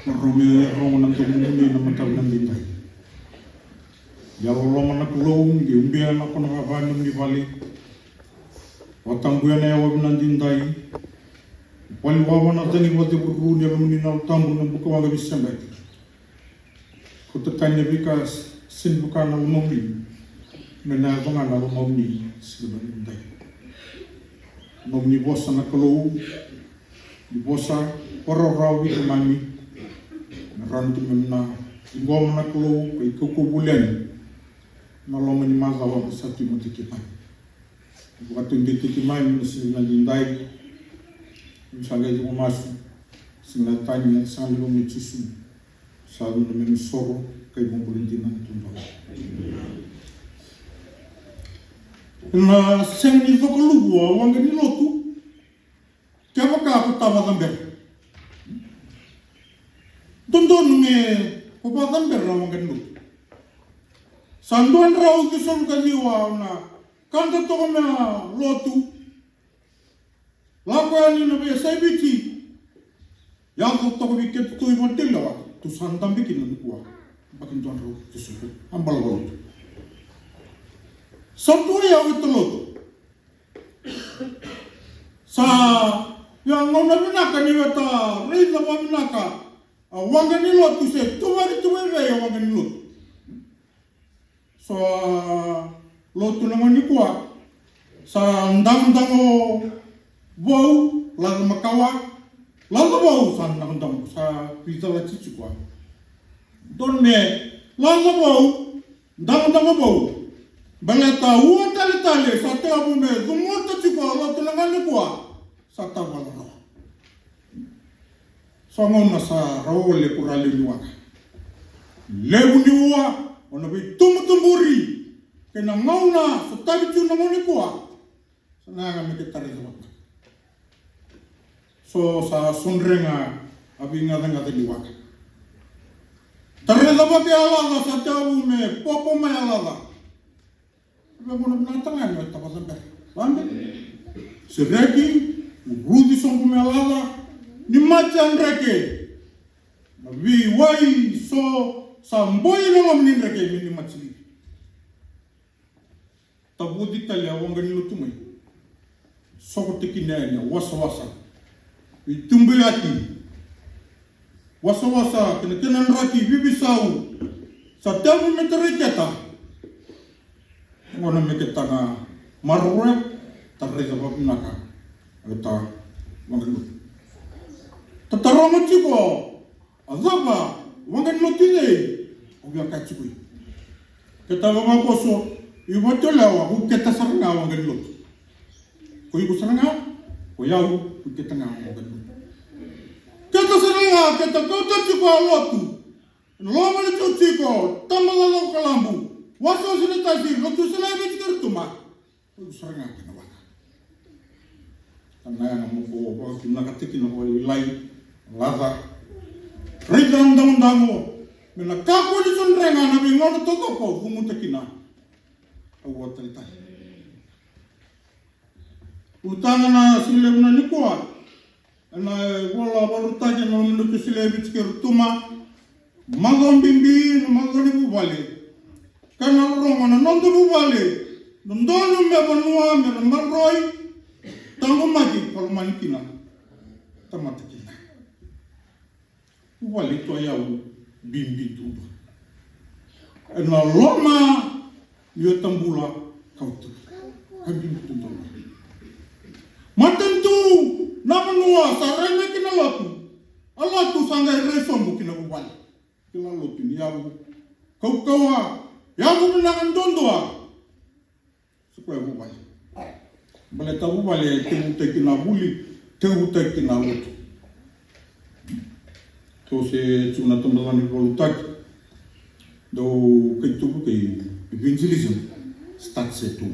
Marau me rogo na domomuni ena mataka vinaka edaidai. Ia loloma na Kalou, ni ubi na kena vava e nomuni vale. Vakatabuya na yawa vinaka edaidai. Valiwawa na cagi vakacevuru ni Yalomuni na Yalo Tabu na buka waqa veisemati. Kauta tani na veika sega ni vaka na lomamuni me na yaco ga na lomamuni. Sega ni dai. Nomuni vosa na Kalou, ni vosa vakarawarawa vei keimami. Na rawa ni keimami na ciqoma na Kalou ka ikaukau voli yani na loma ni macawa sa tu e matai keimami. Vakataudeitaki mai na siga ni dai. Sa qai coko masu. Siga ni tani sa ni lomi Jisu. Sa luna me ni soro kai vabula dina na tuba. Na sega ni coka luvu a waqa ni lotu. Kevaka ko tava cabera. Dodonu me ko vacabera na waqa ni lotu. Sa dua drau ki solu ka ciwa na Kada toka me a lotu. Lako yani na veiyasai Viti. Yaco toka vei keitou i Vanua Lewa. Tou sa dabe kina nikua. Baki dua drau tu suku. A bala lotu. Sa tu ya o ita lotu. Sa ya gauna vinaka ni veta raica vavinaka. A waqa ni lotu se tu vari tu vei a waqa ni lotu. So lotu na gauna nikua sa dagodago vou, laca makawa, laca vou sa dagodago sa vica la titi kua. Donu me laca vou, dagodago vou. Baleta ua tale tale sa tevu me cumuta tiko a lotu na gauna nikua. Sa tau valarawa. So gauna sa rawa wale ko ra levu ni waqa. Levu ni ua, o na veitubutuburi. Kei na gauna sa tavi tu na gauna nikua. Sa na yaga me ke tarai cavaka. So sa sodrega a veigacagaca ni waqa. Tarai cavaka e a laca sa tevu me popo mai a laca. Veguna vinaka tagane o tava cabera. Vabe. Sereki, uruci sobu me laca, ni mati a dreke. Na veiwai so sa boi na loma ni dreke me ni mati livi. Tavuci tale a waqa ni lotu mai. Soko tekina yani a wasawasa. Veitubuiyaki. Wasawasa kei na kena draki vivisau. Sa tevu me tarai keta. Gona me keta na maroroya. Tarai cava vinaka. Ota waqa ni lotu. Tataroga tiko. A cava waqa ni lotu i cei? Au via kaya tiko i. Keta vavakoso i Vanua Lewa, au keta sara ga waqa ni lotu. Ko iko sara ga, ko yau, ko keta ga waqa ni lotu. Keta sara ga, keta kauta tiko a lotu. Loma ni tiko tiko, tama lala kalabu, wasawasa ni tasi, lotu sala e vei tiko rutuma. Ko sara ga kina waqa. Kana ya na moko vakavinakataki na vakalailai, laca. Raica na dagodago, me na kakua ni sodrega na veigauna taucoko, vumuta kina. Au a talitali. Ulutaga na siga levu na nikua, Ena ivola vakarautaki ena loma ni lotu Silei Viti kei Rotuma. Macawa bibi na macawa ni vuvale. Ka na rorogo na noda vuvale. Dodonu me vanua me na maroroi. Taqomaki ka lomani kina. Tamata kina. Vuvale tu a yau bibi duadua. Ena loma ni ota bula kauta. Ka bibi duadua. Matanitu na vanua sa rai mai kina lotu. A lotu sa qai rai sobu kina vuvale. Kila lotu ni yavu kaukauwa, yavu vinaka duadua. Sa koya vuvale. Baleta vuvale e tekivutaki kina vuli, tekivutaki kina lotu. Tou se tiko na tabacakacaka ni vakalotutaki. Dau kaitubu kei evangelism. Start se tu.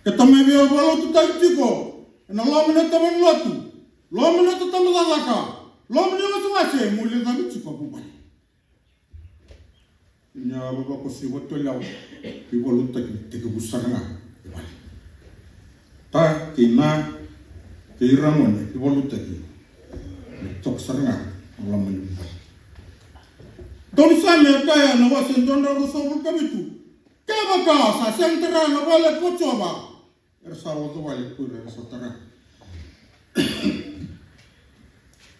Ke tamai via vakalotutaki tiko ena loma ni tabana ni lotu, loma ni tabacakacaka, loma ni wasewase, mo liacavi tiko a vuvale. Ni a vavakoso i Vanua Lewa, i vakalotutaki ni tekivu sara ga i vale. Ta kei na kei ira gone i vakalotutaki ni toka sara ga na loma ni vale. Dou ni sa me kaya na wase dua na drau ruasagavulu ka vitu. Kevaka sa sega ni tara na vale ko Jiova, era sa oca wale ko ira era sa tara.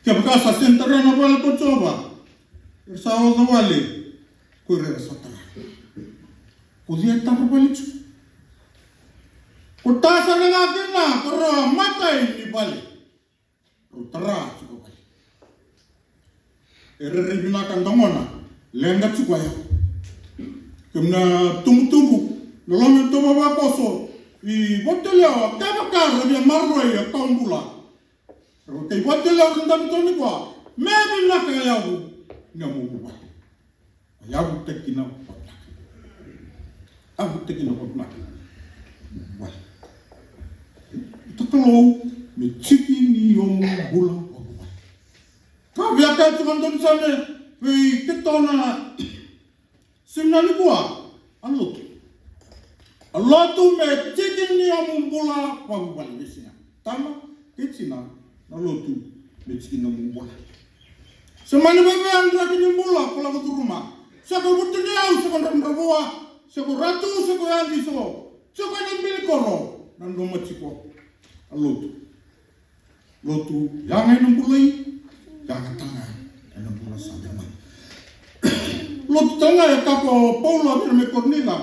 Kevaka sa sega ni tara na vale ko Jiova, era sa oca wale ko ira era sa tara. Ko cei e tara vale tiko? Ko ta sara ga kina ko rau a matai ni vale. Rau tara tiko vale. E rairai vinaka dagona, leqa tiko a yau. Kemuni na tubutubu, na loma ni tovavakoso i Vatuyalewa, kevaka rau via maroroi a kawa bula. Rau kai Vatuyalewa, rau dabe tiko nikua, me vinaka a yavu ni nomu vuvale. A yavutaki kina vakavinaka. Yavutaki kina vakavinaka. Vuvale. Ita Kalou me tiki ni nomu bula vakavuvale. Ka via kaya tu vakadonusa me vei keitou na siga nikua, a lotu. A lotu me tiki ni nomu bula vakavuvale, veisiga. Tama kei tina, na lotu me tiki ni nomu bula. Se mani veve a draki ni bula ko lako curuma. Se ko vutuniyau, se ko dravudravua, se ko ratu, se ko yadi, se ko, se ko na bilikoro, nanuma tiko a lotu. Lotu, yaga ena bulai, yaga talega ena bula sa dai mai. Lotu talega e kaya ko Paula vei ira mai Korinica,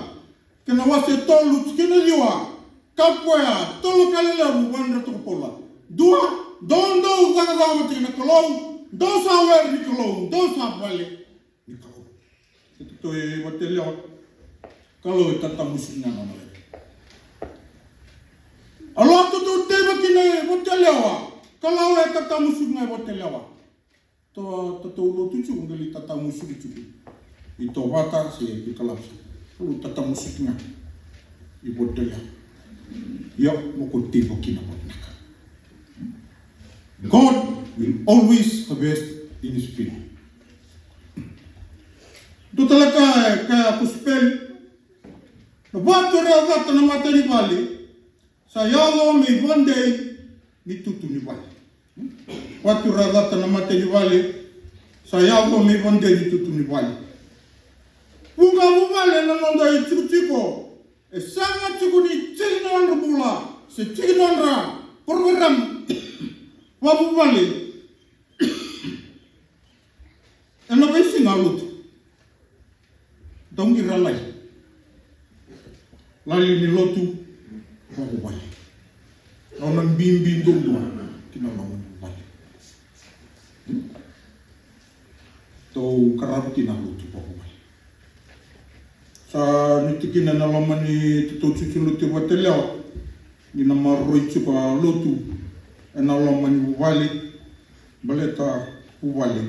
kena wase tolu, tikina ciwa, kaya o koya, tolu ka lelevu, vakayadrata ko Paula. Dua, dou, dou cakacaka vata kei na Kalou, dou sa were ni Kalou, dou sa vale ni Kalou. Keitou i Vatuyalewa, Kalou e tatamusuki ga na nona lewe. A lotu tou teiva kina i Vatuyalewa, Kalou e tatamusuki ga i Vatuyalewa. Tou, tou lotu tiko, qai lai tatamusuki tiko i Tovata se i Kalapsa. Kalou tatamusuki ga i Vatuyalewa. Ia, mo ko teiva kina vakavinaka. God will always harvest in his field. Dua tale ka e kaya kosipeli, na vatu era cata na mata ni vale, sa yaco me ivadei ni tutu ni vale. Vatu era cata na mata ni vale, sa yaco me ivadei ni tutu ni vale. Vuqa vuvale na noda itikotiko, e sega tiko ni tiki ni nodra bula, se tiki ni nodra program vakavuvale. Ena veisiga lotu. Dau qiri a lali. Lali ni lotu vakavuvale. Nona bibi duadua ki na loma ni vuvale. Dau qaravi kina lotu vakavuvale. Sa nuti kina na loma ni totou juju lotu i Vatuyalewa ni na maroroi tiko a lotu ena loma ni vuvale. Baleta vuvale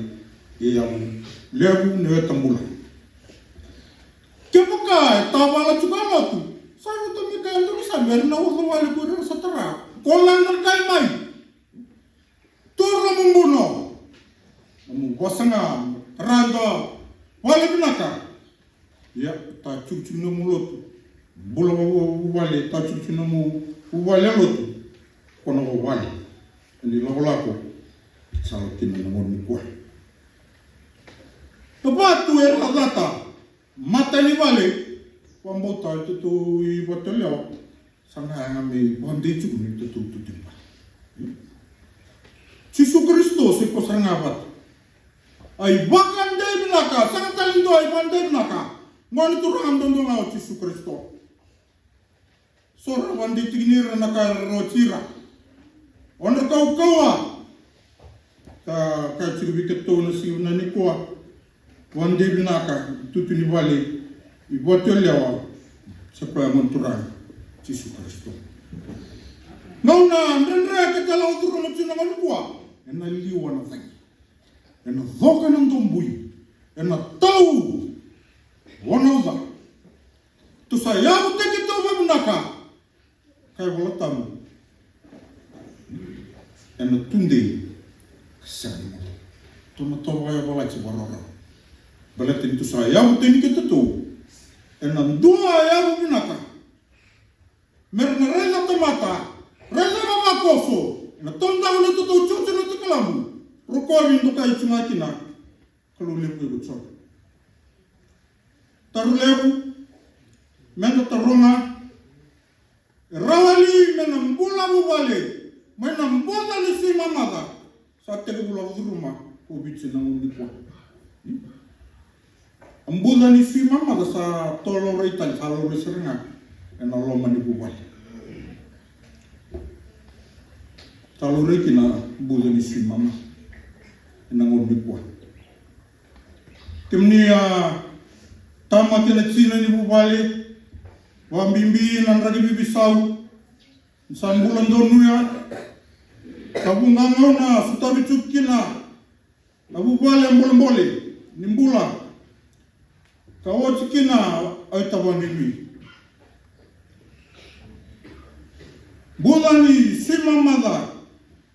e yavu levu ni weta bula. Kevaka e tavala tiko a lotu, sa rauta me kaya donu sa me ra na oca wale ko ira sa tara. Ko la na kai mai. Toro mo buno. Mo vosa ga, rada, vale vinaka. Ia, ta tsutsumi nomu lotu. Bula vavuvale, ta tsutsumi nomu vuvale lotu. Ko na vuvale. Ni lakolako. Sa kina na gauna nikua. Na vatu era cata. Mata ni vale. Vabauta e totou i Vatuyalewa. Sa na yaga me vakadei tiko ni totou tutu ni vale. Jisu Karisito se ko sara ga vata. A ivakadei vinaka, sega tale ni dua ivakadei vinaka. Gone turaga duadua ga o Jisu Karisito. So ra vakadei tiko ni ira na ka era rawati ira. O na kaukauwa. Ka, ka tiko vei keitou na siga nikua. Vakadei vinaka, tutu ni vale, i Vatuyalewa, sa koya gone turaga, Jisu Karisito. Gauna dredre keitou lako curuma tiko na gauna nikua, ena liwa na cagi. Ena coka na dobui, ena tau, o na uca. Tou sa yavutaki keitou vakavinaka, kaya Vola Tabu. Ena tudei, ka sega ni moce. Tou na toka vakayavalati vakarawarawa. Baleta ni tou sa yavutaki keitou, ena dua yavu vinaka. Me ra na raica tamata, raica vavakoso, ena taudaku na totou juju na tikalamu, rokovi dokai tu ga kina, Kalou levu ko Jiova. Taro levu, meda taroga, E rawa li me na bula vuvale mai na boca ni sui mamaca? Sa tekivu lako curuma ko Viti na gauna nikua. A buca ni sui mamaca sa to laurai tale, sa laurai sara ga ena loma ni vuvale. Sa laurai kina buca ni sui mamaca ena gauna nikua. Kemuni a tama kei na tina ni vuvale, vakabibi na draki veiveisau, ni sa bula donuya, sa vuqa gauna sotavi tiko kina na vuvale bolebole ni bula, ka oti kina a itavani. Buca ni sui mamaca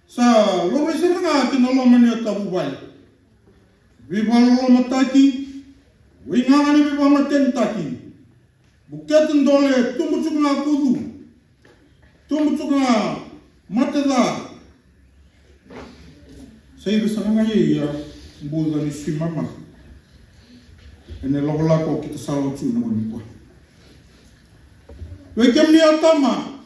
sa laurai sara ga kina loma ni itavuvale. Veivakalolomataki, veigaga ni veivakamatenitaki, bukete dole, tubu tiko ga kucu, tubu tiko ga mate ca. Sa ira sara ga ia buca ni sui mamaca ena ilakolako keitou sa oti na gauna nikua. Vei kemuni a tama,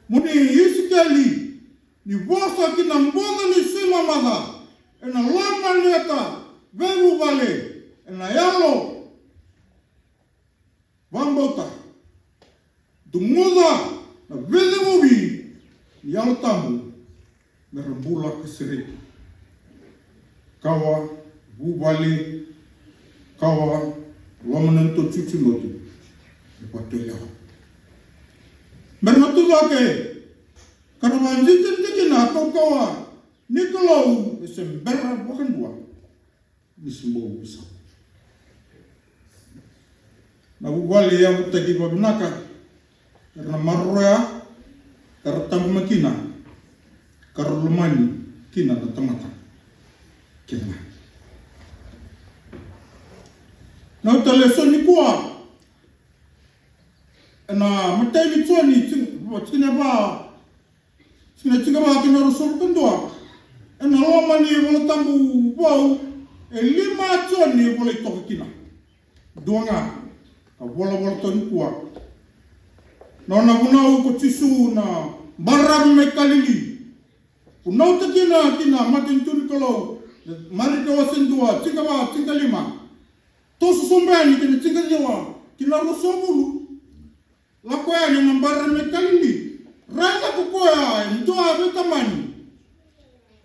mo ni isikeli ni vosa ki na boca ni sui mamaca ena loma ni ita veivuvale, ena yalo vakabauta, duguca na veiceguvi ni Yalo Tabu me ra bula ka sereki. Kawa, vuvale, kawa, loma na nodatou tiko lotu, me vatoyau, me ra na tu cake ka ra vakadidike kina a kaukauwa ni Kalou e se bera vakadua ni se bau veisau. Na vuvale e yavutaki vakavinaka, era na maroroya, ka ra taqomaki kina, ka ra lomani kina na tamata kece ga. Na noda lesoni nikua ena imatai ni Joni, tikina va, tikina tinikava kei na ruasagavulu ka dua. Ena loma ni Vola Tabu Vou, e lima na Joni e volai toka kina. Dua ga ka volavola toka nikua. Na nona vunau ko Jisu na baravi mai Kalili. Vunautaki kina ki na matanitu ni Kalou, Marika wase dua, tinikava, tinikalima. Toso sobu yani ki na tinikaciwa ki na ruasagavulu. Lako yani ena baravi mai Kalili. Raica ko koya e dua vei tamani.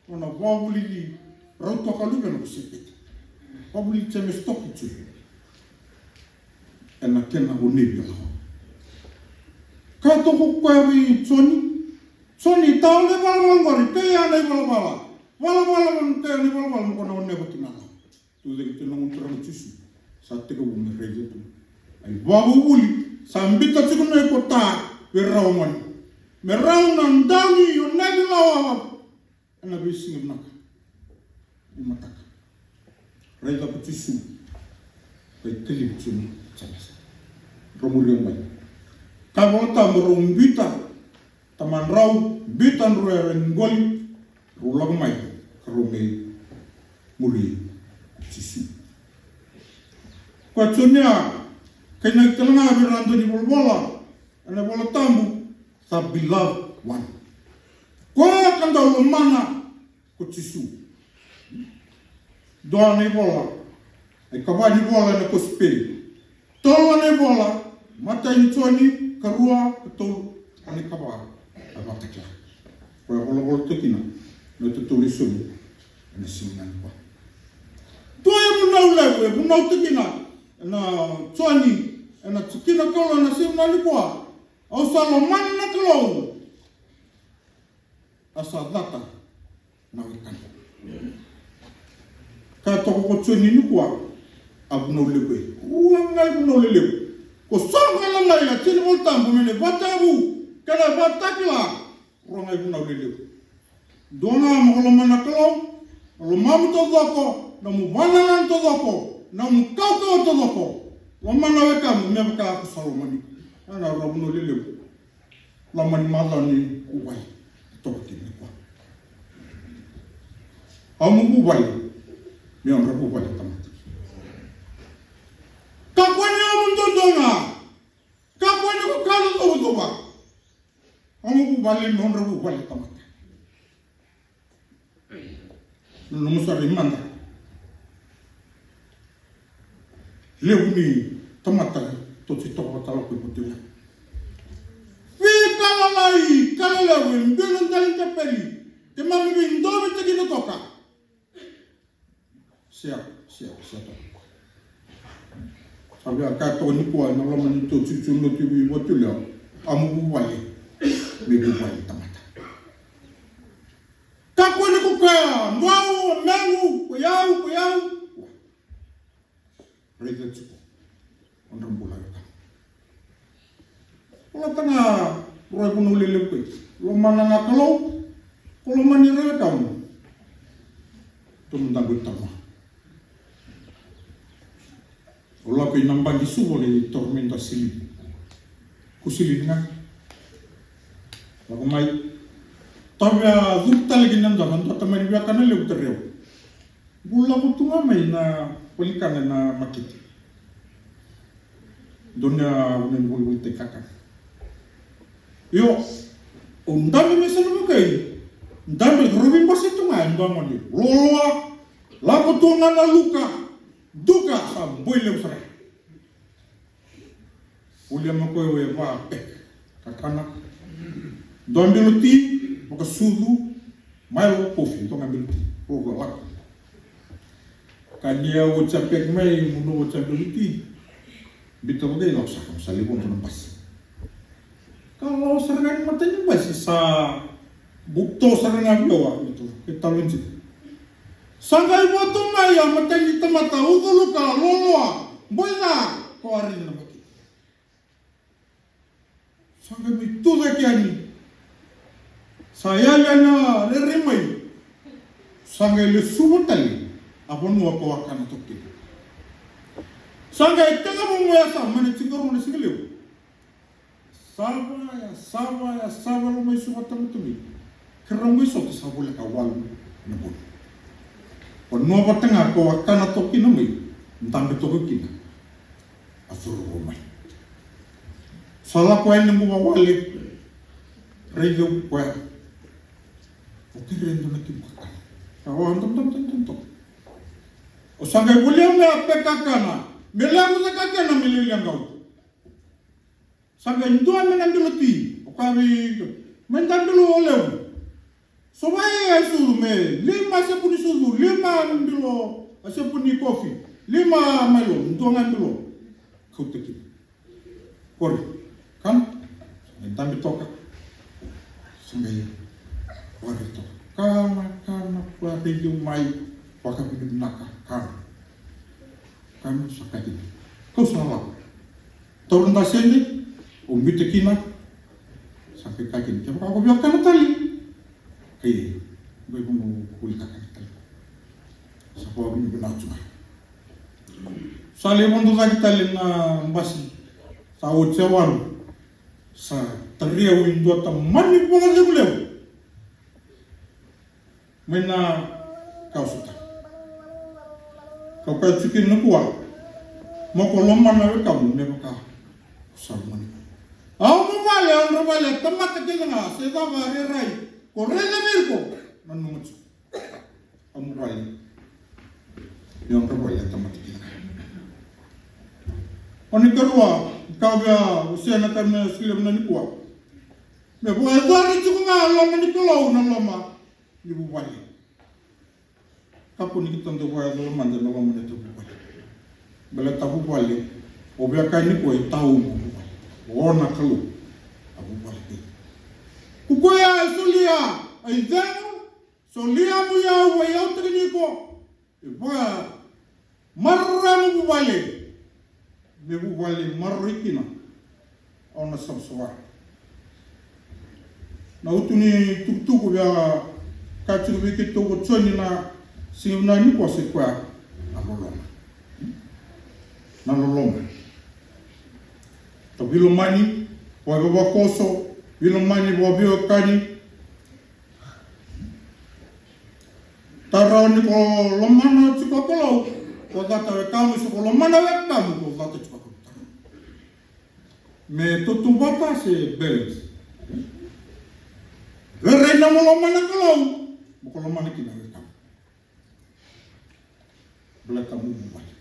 Nona vakavulici rau toka luvena ko Sepeta. Vakavulici Jemesa toka i Joni. Ena kena vunevi lawa. Kaya toka ko koya vei Joni. Joni, tawa na ivalavala qori, kaya na ivalavala. Valavala, kaya na ivalavala, mo ko na oneva kina lawa. Tucake tu na noda Turaga Jisu. Sa tekivu me raica tu na ivakavuvuli sa biuta tiko mai ko ta vei rau gone. Me rau na dau ni onevi lawa ena veisiga vinaka ni mataka. Raica ko Jisu. Kai kacivi Joni, Jemesa. Rau muria mai. Ka Vola Tabu rau biuta. Tamadrau biuta na rua e raiqoli, rau lako mai ka rau mai muri Jisu. Koya Joni a kainaki tale ga vei ira na dau ni volavola ena Vola Tabu, the beloved one. Koya ka dau lomana ko Jisu. Dua na ivola, e kava ni vola ena kosipeli. Tolu na ivola, matai ni Joni, karua, katolu, ka na ikava, a vakatakila. Koya volavola toka kina na itatou lesoni ena siga nikua. Dua e vunau levu, e vunau toka kina na Joni ena tikina kaulu ena siga nikua. Au sa lomana na Kalou. A sa cata na wekana. Ka toka ko Joni nikua, a vunau levu e. Rua ga e vunau lelevu. Ko soqo e lagai a tini Vola Tabu me na ivakatekivu kei na ivakatakila. Rua ga e vunau lelevu. Dua ga mo ko lomana na Kalou, na lomamu taucoko, na nomu vakanananu taucoko, na nomu kaukauwa taucoko. Lomana wekamu me vaka ko sa lomani. Ena rua vunau lelevu. Loma ni macawa ni vuvale e toka kina nikua. Au mo vuvale, me nodra vuvale tamata. Kakua ni o mo dodonu ga. Kakua ni ko ka na caucau. Nomu vuvale, nodra vuvale tamata. Na nomu sara i mada. Levu ni tamata toci toka vata lako i vatu ya. Veika lalai, ka lelevu e biu na dela ni kapeli. Keimami veidovitaki na toka. Sia, sia, sia toka. Sa via kaya toka nikua ena loma ni tou tsutsunu lotu i Vatulewa. Amu vuvale. Me vuvale tamata. Kakua ni ko kaya, dou, me'u, ko yau, ko yau. Raica tiko. Nodra bula wekaqu. Volata ga rua e vunau lelevu koi. Lomana ga Kalou. Ko lomani ira wekaqu. Domo daqu i Tama. Au lako i Nabagi Suva lai taura mai dua silini. Ko silini ga. Lako mai. Tavia curu tale ki na dua, na dua tamani viakana levu tarai au. Bula lako tu ga mai na valikana na makete. Dua na vuna ni volivolitaki kakana. Io, au dabe mai sa na vakai. Dabe, rovi basi tu ga e dua gone. Loloa, lako tu ga na luka. Duka, sa boi levu sara. Volia mai koya e va pek. Kakana. Dua bilo ti, vakasucu, Milo, kofi, dua ga bilo ti. Roro lako. Kania oti a pek mai, gunuva oti a bilo ti. Biuta vakai lako sara, sa lai vodo na basi. Ka lako sara ga ni matai ni basi, sa buto sara ga vei au, e talo ni. Sa qai vodo mai a matai ni tamata, uculuka, loloa, boi ca, ko ari na baki. Sa qai mai tu cake yani. Sa yali yani a rere mai. Sa qai lesuva tale a vanua ko a kana toka kina. Sa qai tekivu mai a sa mai na tinikarua na siga levu. Sava, ya sava, ya sava, lo mai suva tamata mai. Keirau mai sota sa voleka walu na voli. Vanua vata ga ko a kana toka kina mai, dabe toka kina. A curu mai. Sa lako yani na guva wale. Raica au koya. O kere dua na kibu kakana. Ka o dom dom dom dom dom. O sa qai volia me a pek kakana. Me levu na kakana me leleqau. Sa qai dua me na bilo ti. O ka vei me da bilo o levu. Sovai a sucu me lima a sepuni sucu, lima a bilo a sepuni kofi, lima a Milo, dua ga bilo. Kauta kina. Kori, kana, e dabe toka. Sa qai wari toka. Kana, kana, wari liu mai, vakavinavinaka, kana. Kana sa kati. Kau sa lako. Taura da sede, o biuta kina, sa kai kakina. Kevaka ko via kana tale. Kai, bai vunu kuli kakana tale. Sa vavinavinaka tu ga. Sa lai vodo cake tale na basi. Sa oti e walu. Sa taria au e dua tamani vakacegu levu. Mai na ka au sota. Kau kaya tiko kina nikua. Mo ko lomana wekamu me vaka ko sa lomani. Au mo vale, au dra vale, tamata kece ga, se cava a rerai. Ko raica vei iko. Na nomu tiko. Au mo vale. Au dra vale, tamata kece ga. O ni karua, kau via, o se na ka me sile na nikua. Me vua e cori tiko ga loma ni Kalou na loma. Ni vuvale. Kakua ni keitou dau vakayacora mada na loma ni tavuvale. Baleta tavuvale, o via kaya ni koya e tau na vuvale. O na Kalou, a vuvale kei. Ko koya e solia a icegu, solia mo i au, vakayacora ni ko. E vakamaroroi mo vuvale. Me vuvale maroroi kina. Au na savasava. Na utu ni tukutuku via ka tiko vei keitou ko Joni na siga vinaka nikua se koya na loloma. Na loloma. Ta vilomani, vavavakoso, vilomani, vaveiwekani, Tarau ni ko lomana tiko Kalou, ko cata wekamu, se ko lomana wekamu, ko cata tiko Kalou. Me tautauvata se balance. Rairai na mo lomana Kalou, mo ko lomana kina wekaqu. Baleta mo vuvale.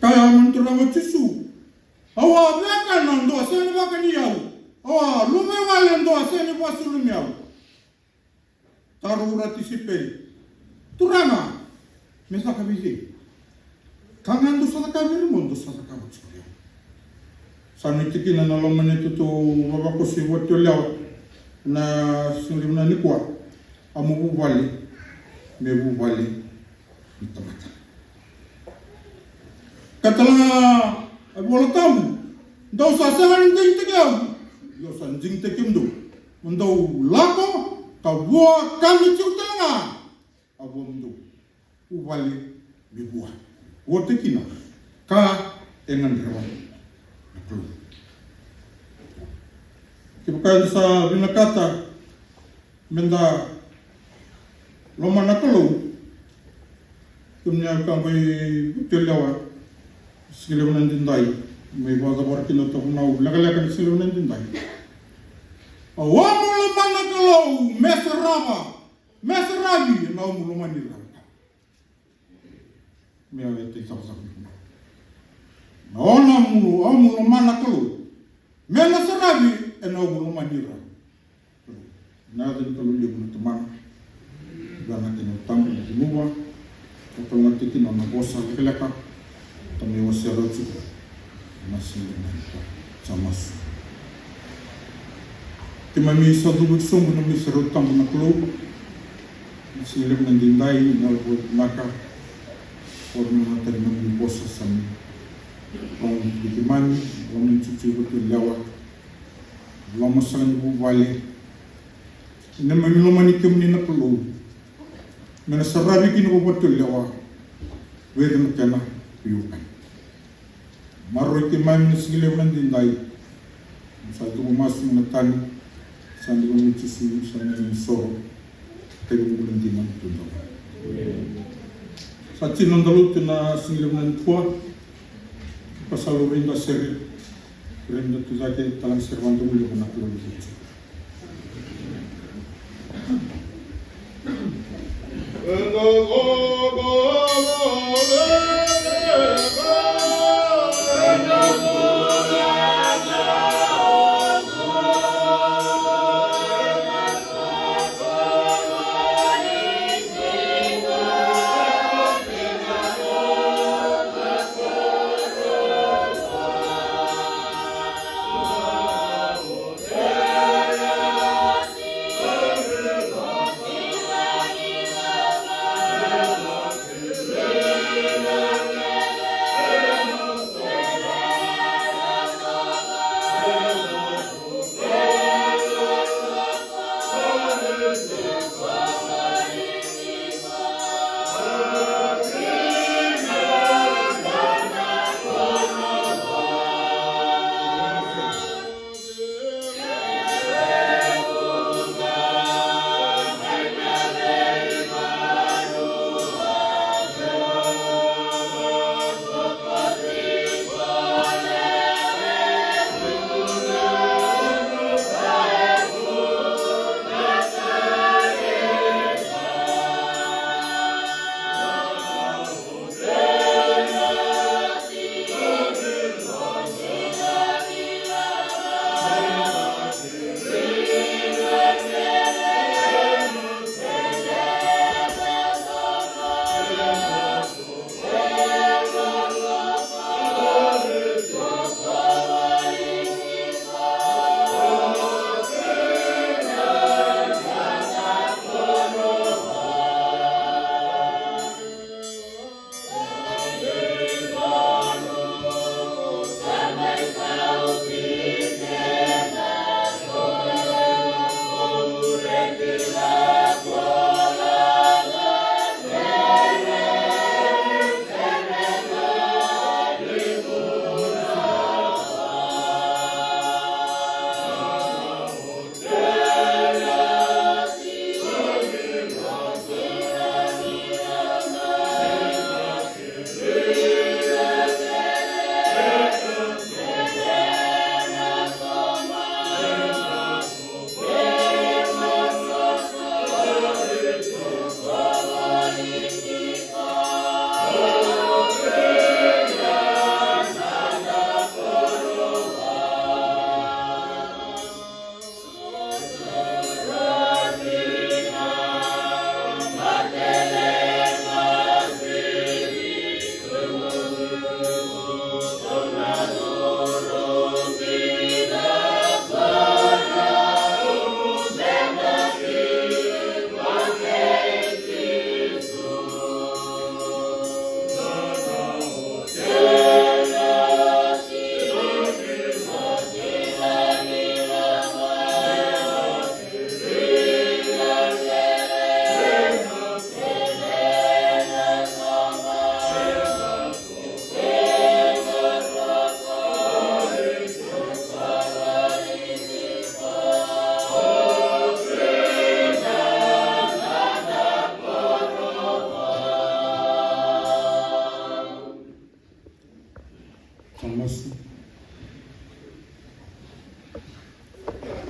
Kaya na Turaga o Jisu, au a vaka na dua sega ni vakani au. Au a luvaiwale na dua sega ni vakasulumi au. Taro ura tisipeli. Turaga, me caka vei cei? Ka ga dou sa cakava vei ira mo dou sa cakava tiko vei au. Sa nuitaki kina na loma ni tutu vavakoso vata tiko lewa na siga levu nikua. A mo vuvale me vuvale ni tamata. Ka tale ga a Vola Tabu, dou sa sega ni digitaki au, ia au sa digitaki kemudou. Mo dou lako ka vua ka me tiko tale ga a vua mudou. Vuvale me vua. Oti kina ka e gadreva na Kalou. Kevaka eda sa vinakata meda lomana Kalou, kemuni na wekaqu i Vatualewa, siga levu na daidai, me vakacavara kina o tavanau lekaleka ni siga levu na daidai. Au a mo lomana Kalou, me sarava, me saravi ena au mo lomani ira. Me a veta i cakacaka. Na ona mu, au mo lomana Kalou. Me na saravi ena au mo lomani ira. Na yaca ni Kalou levu na Tamana. Vua na kena tabu na Jiova. Ka tau na tikina na vosa lekaleka. Tamai wasea rau tiko. Na siga na sa masu. Keimami sa cuva sobu na mai serau tabu na Kalou. Na siga levu na daidai, na lavo vinaka. Ora na matani na mai vosa sami. Vau ni keimami, vau ni tsutsui vatu lewa. Loma sara ni vuvale. Ina mai lomani kemuni na Kalou. Me na saravi kina vau vatu lewa. Vei ira na kena veiwekani. Maroroi keimami na siga levu na daidai. Sa tuku masu na tani. Sa ni vami Jisu, sa ni vami soro. Kei vungu na dina na tudou. Sa tino da lutu na siga levu na nikua. Ka sa lori da sere. Remi da tu cake, tala na sere vanda uli ko na kula lutu.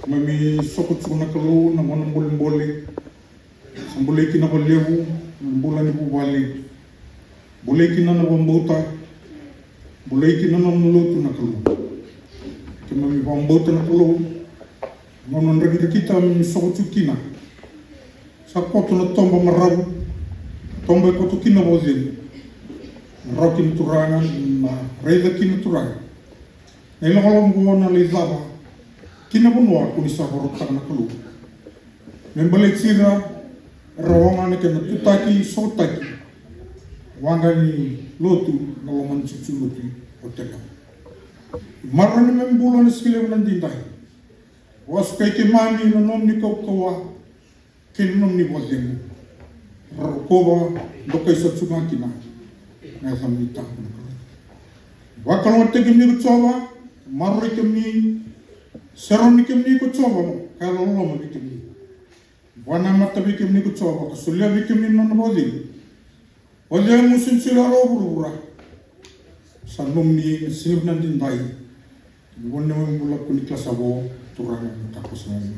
Keimami soko tiko na Kalou na gauna bolebole. Sa bolei kina vakalevu na bula ni vuvale. Bolei kina na vakabauta. Bolei kina na nona lotu na Kalou. Keimami vakabauta na Kalou. Na gauna drakidrakita keimami soko tiko kina. Sa koto na toba maravu. Toba e koto kina vakacegu. Na rawa kina Turaga, na raica kina Turaga. Na ilakolako oqo na lai cava ki na vanua ko ni sa vakarautaka na Kalou. Me baleti ira era wawa na kena tutaki, sotaki waqa ni lotu na loma ni jujulotu o Tevita. Maroroi me bula na siga levu na daidai. Vakasukai keimami na nomuni kaukauwa kei na nomuni vakacegu. Ra rokova, dokai sa tu ga kina na yacamuni tabu na Kalou. Vakalougatataki kemuni ko Jiova, maroroi kemuni, seroni kemuni ko Jiova, ka yalololoma vei kemuni. Vakanamata vei kemuni ko Jiova, ka solia vei kemuni na nona vakacegu. O cei mo sega ni solia rawa o vuravura? Sa nomuni na siga vinaka edaidai. Ni gone mai bula ko ni kila sa vo, Turaga, na ka ko sa nomuni.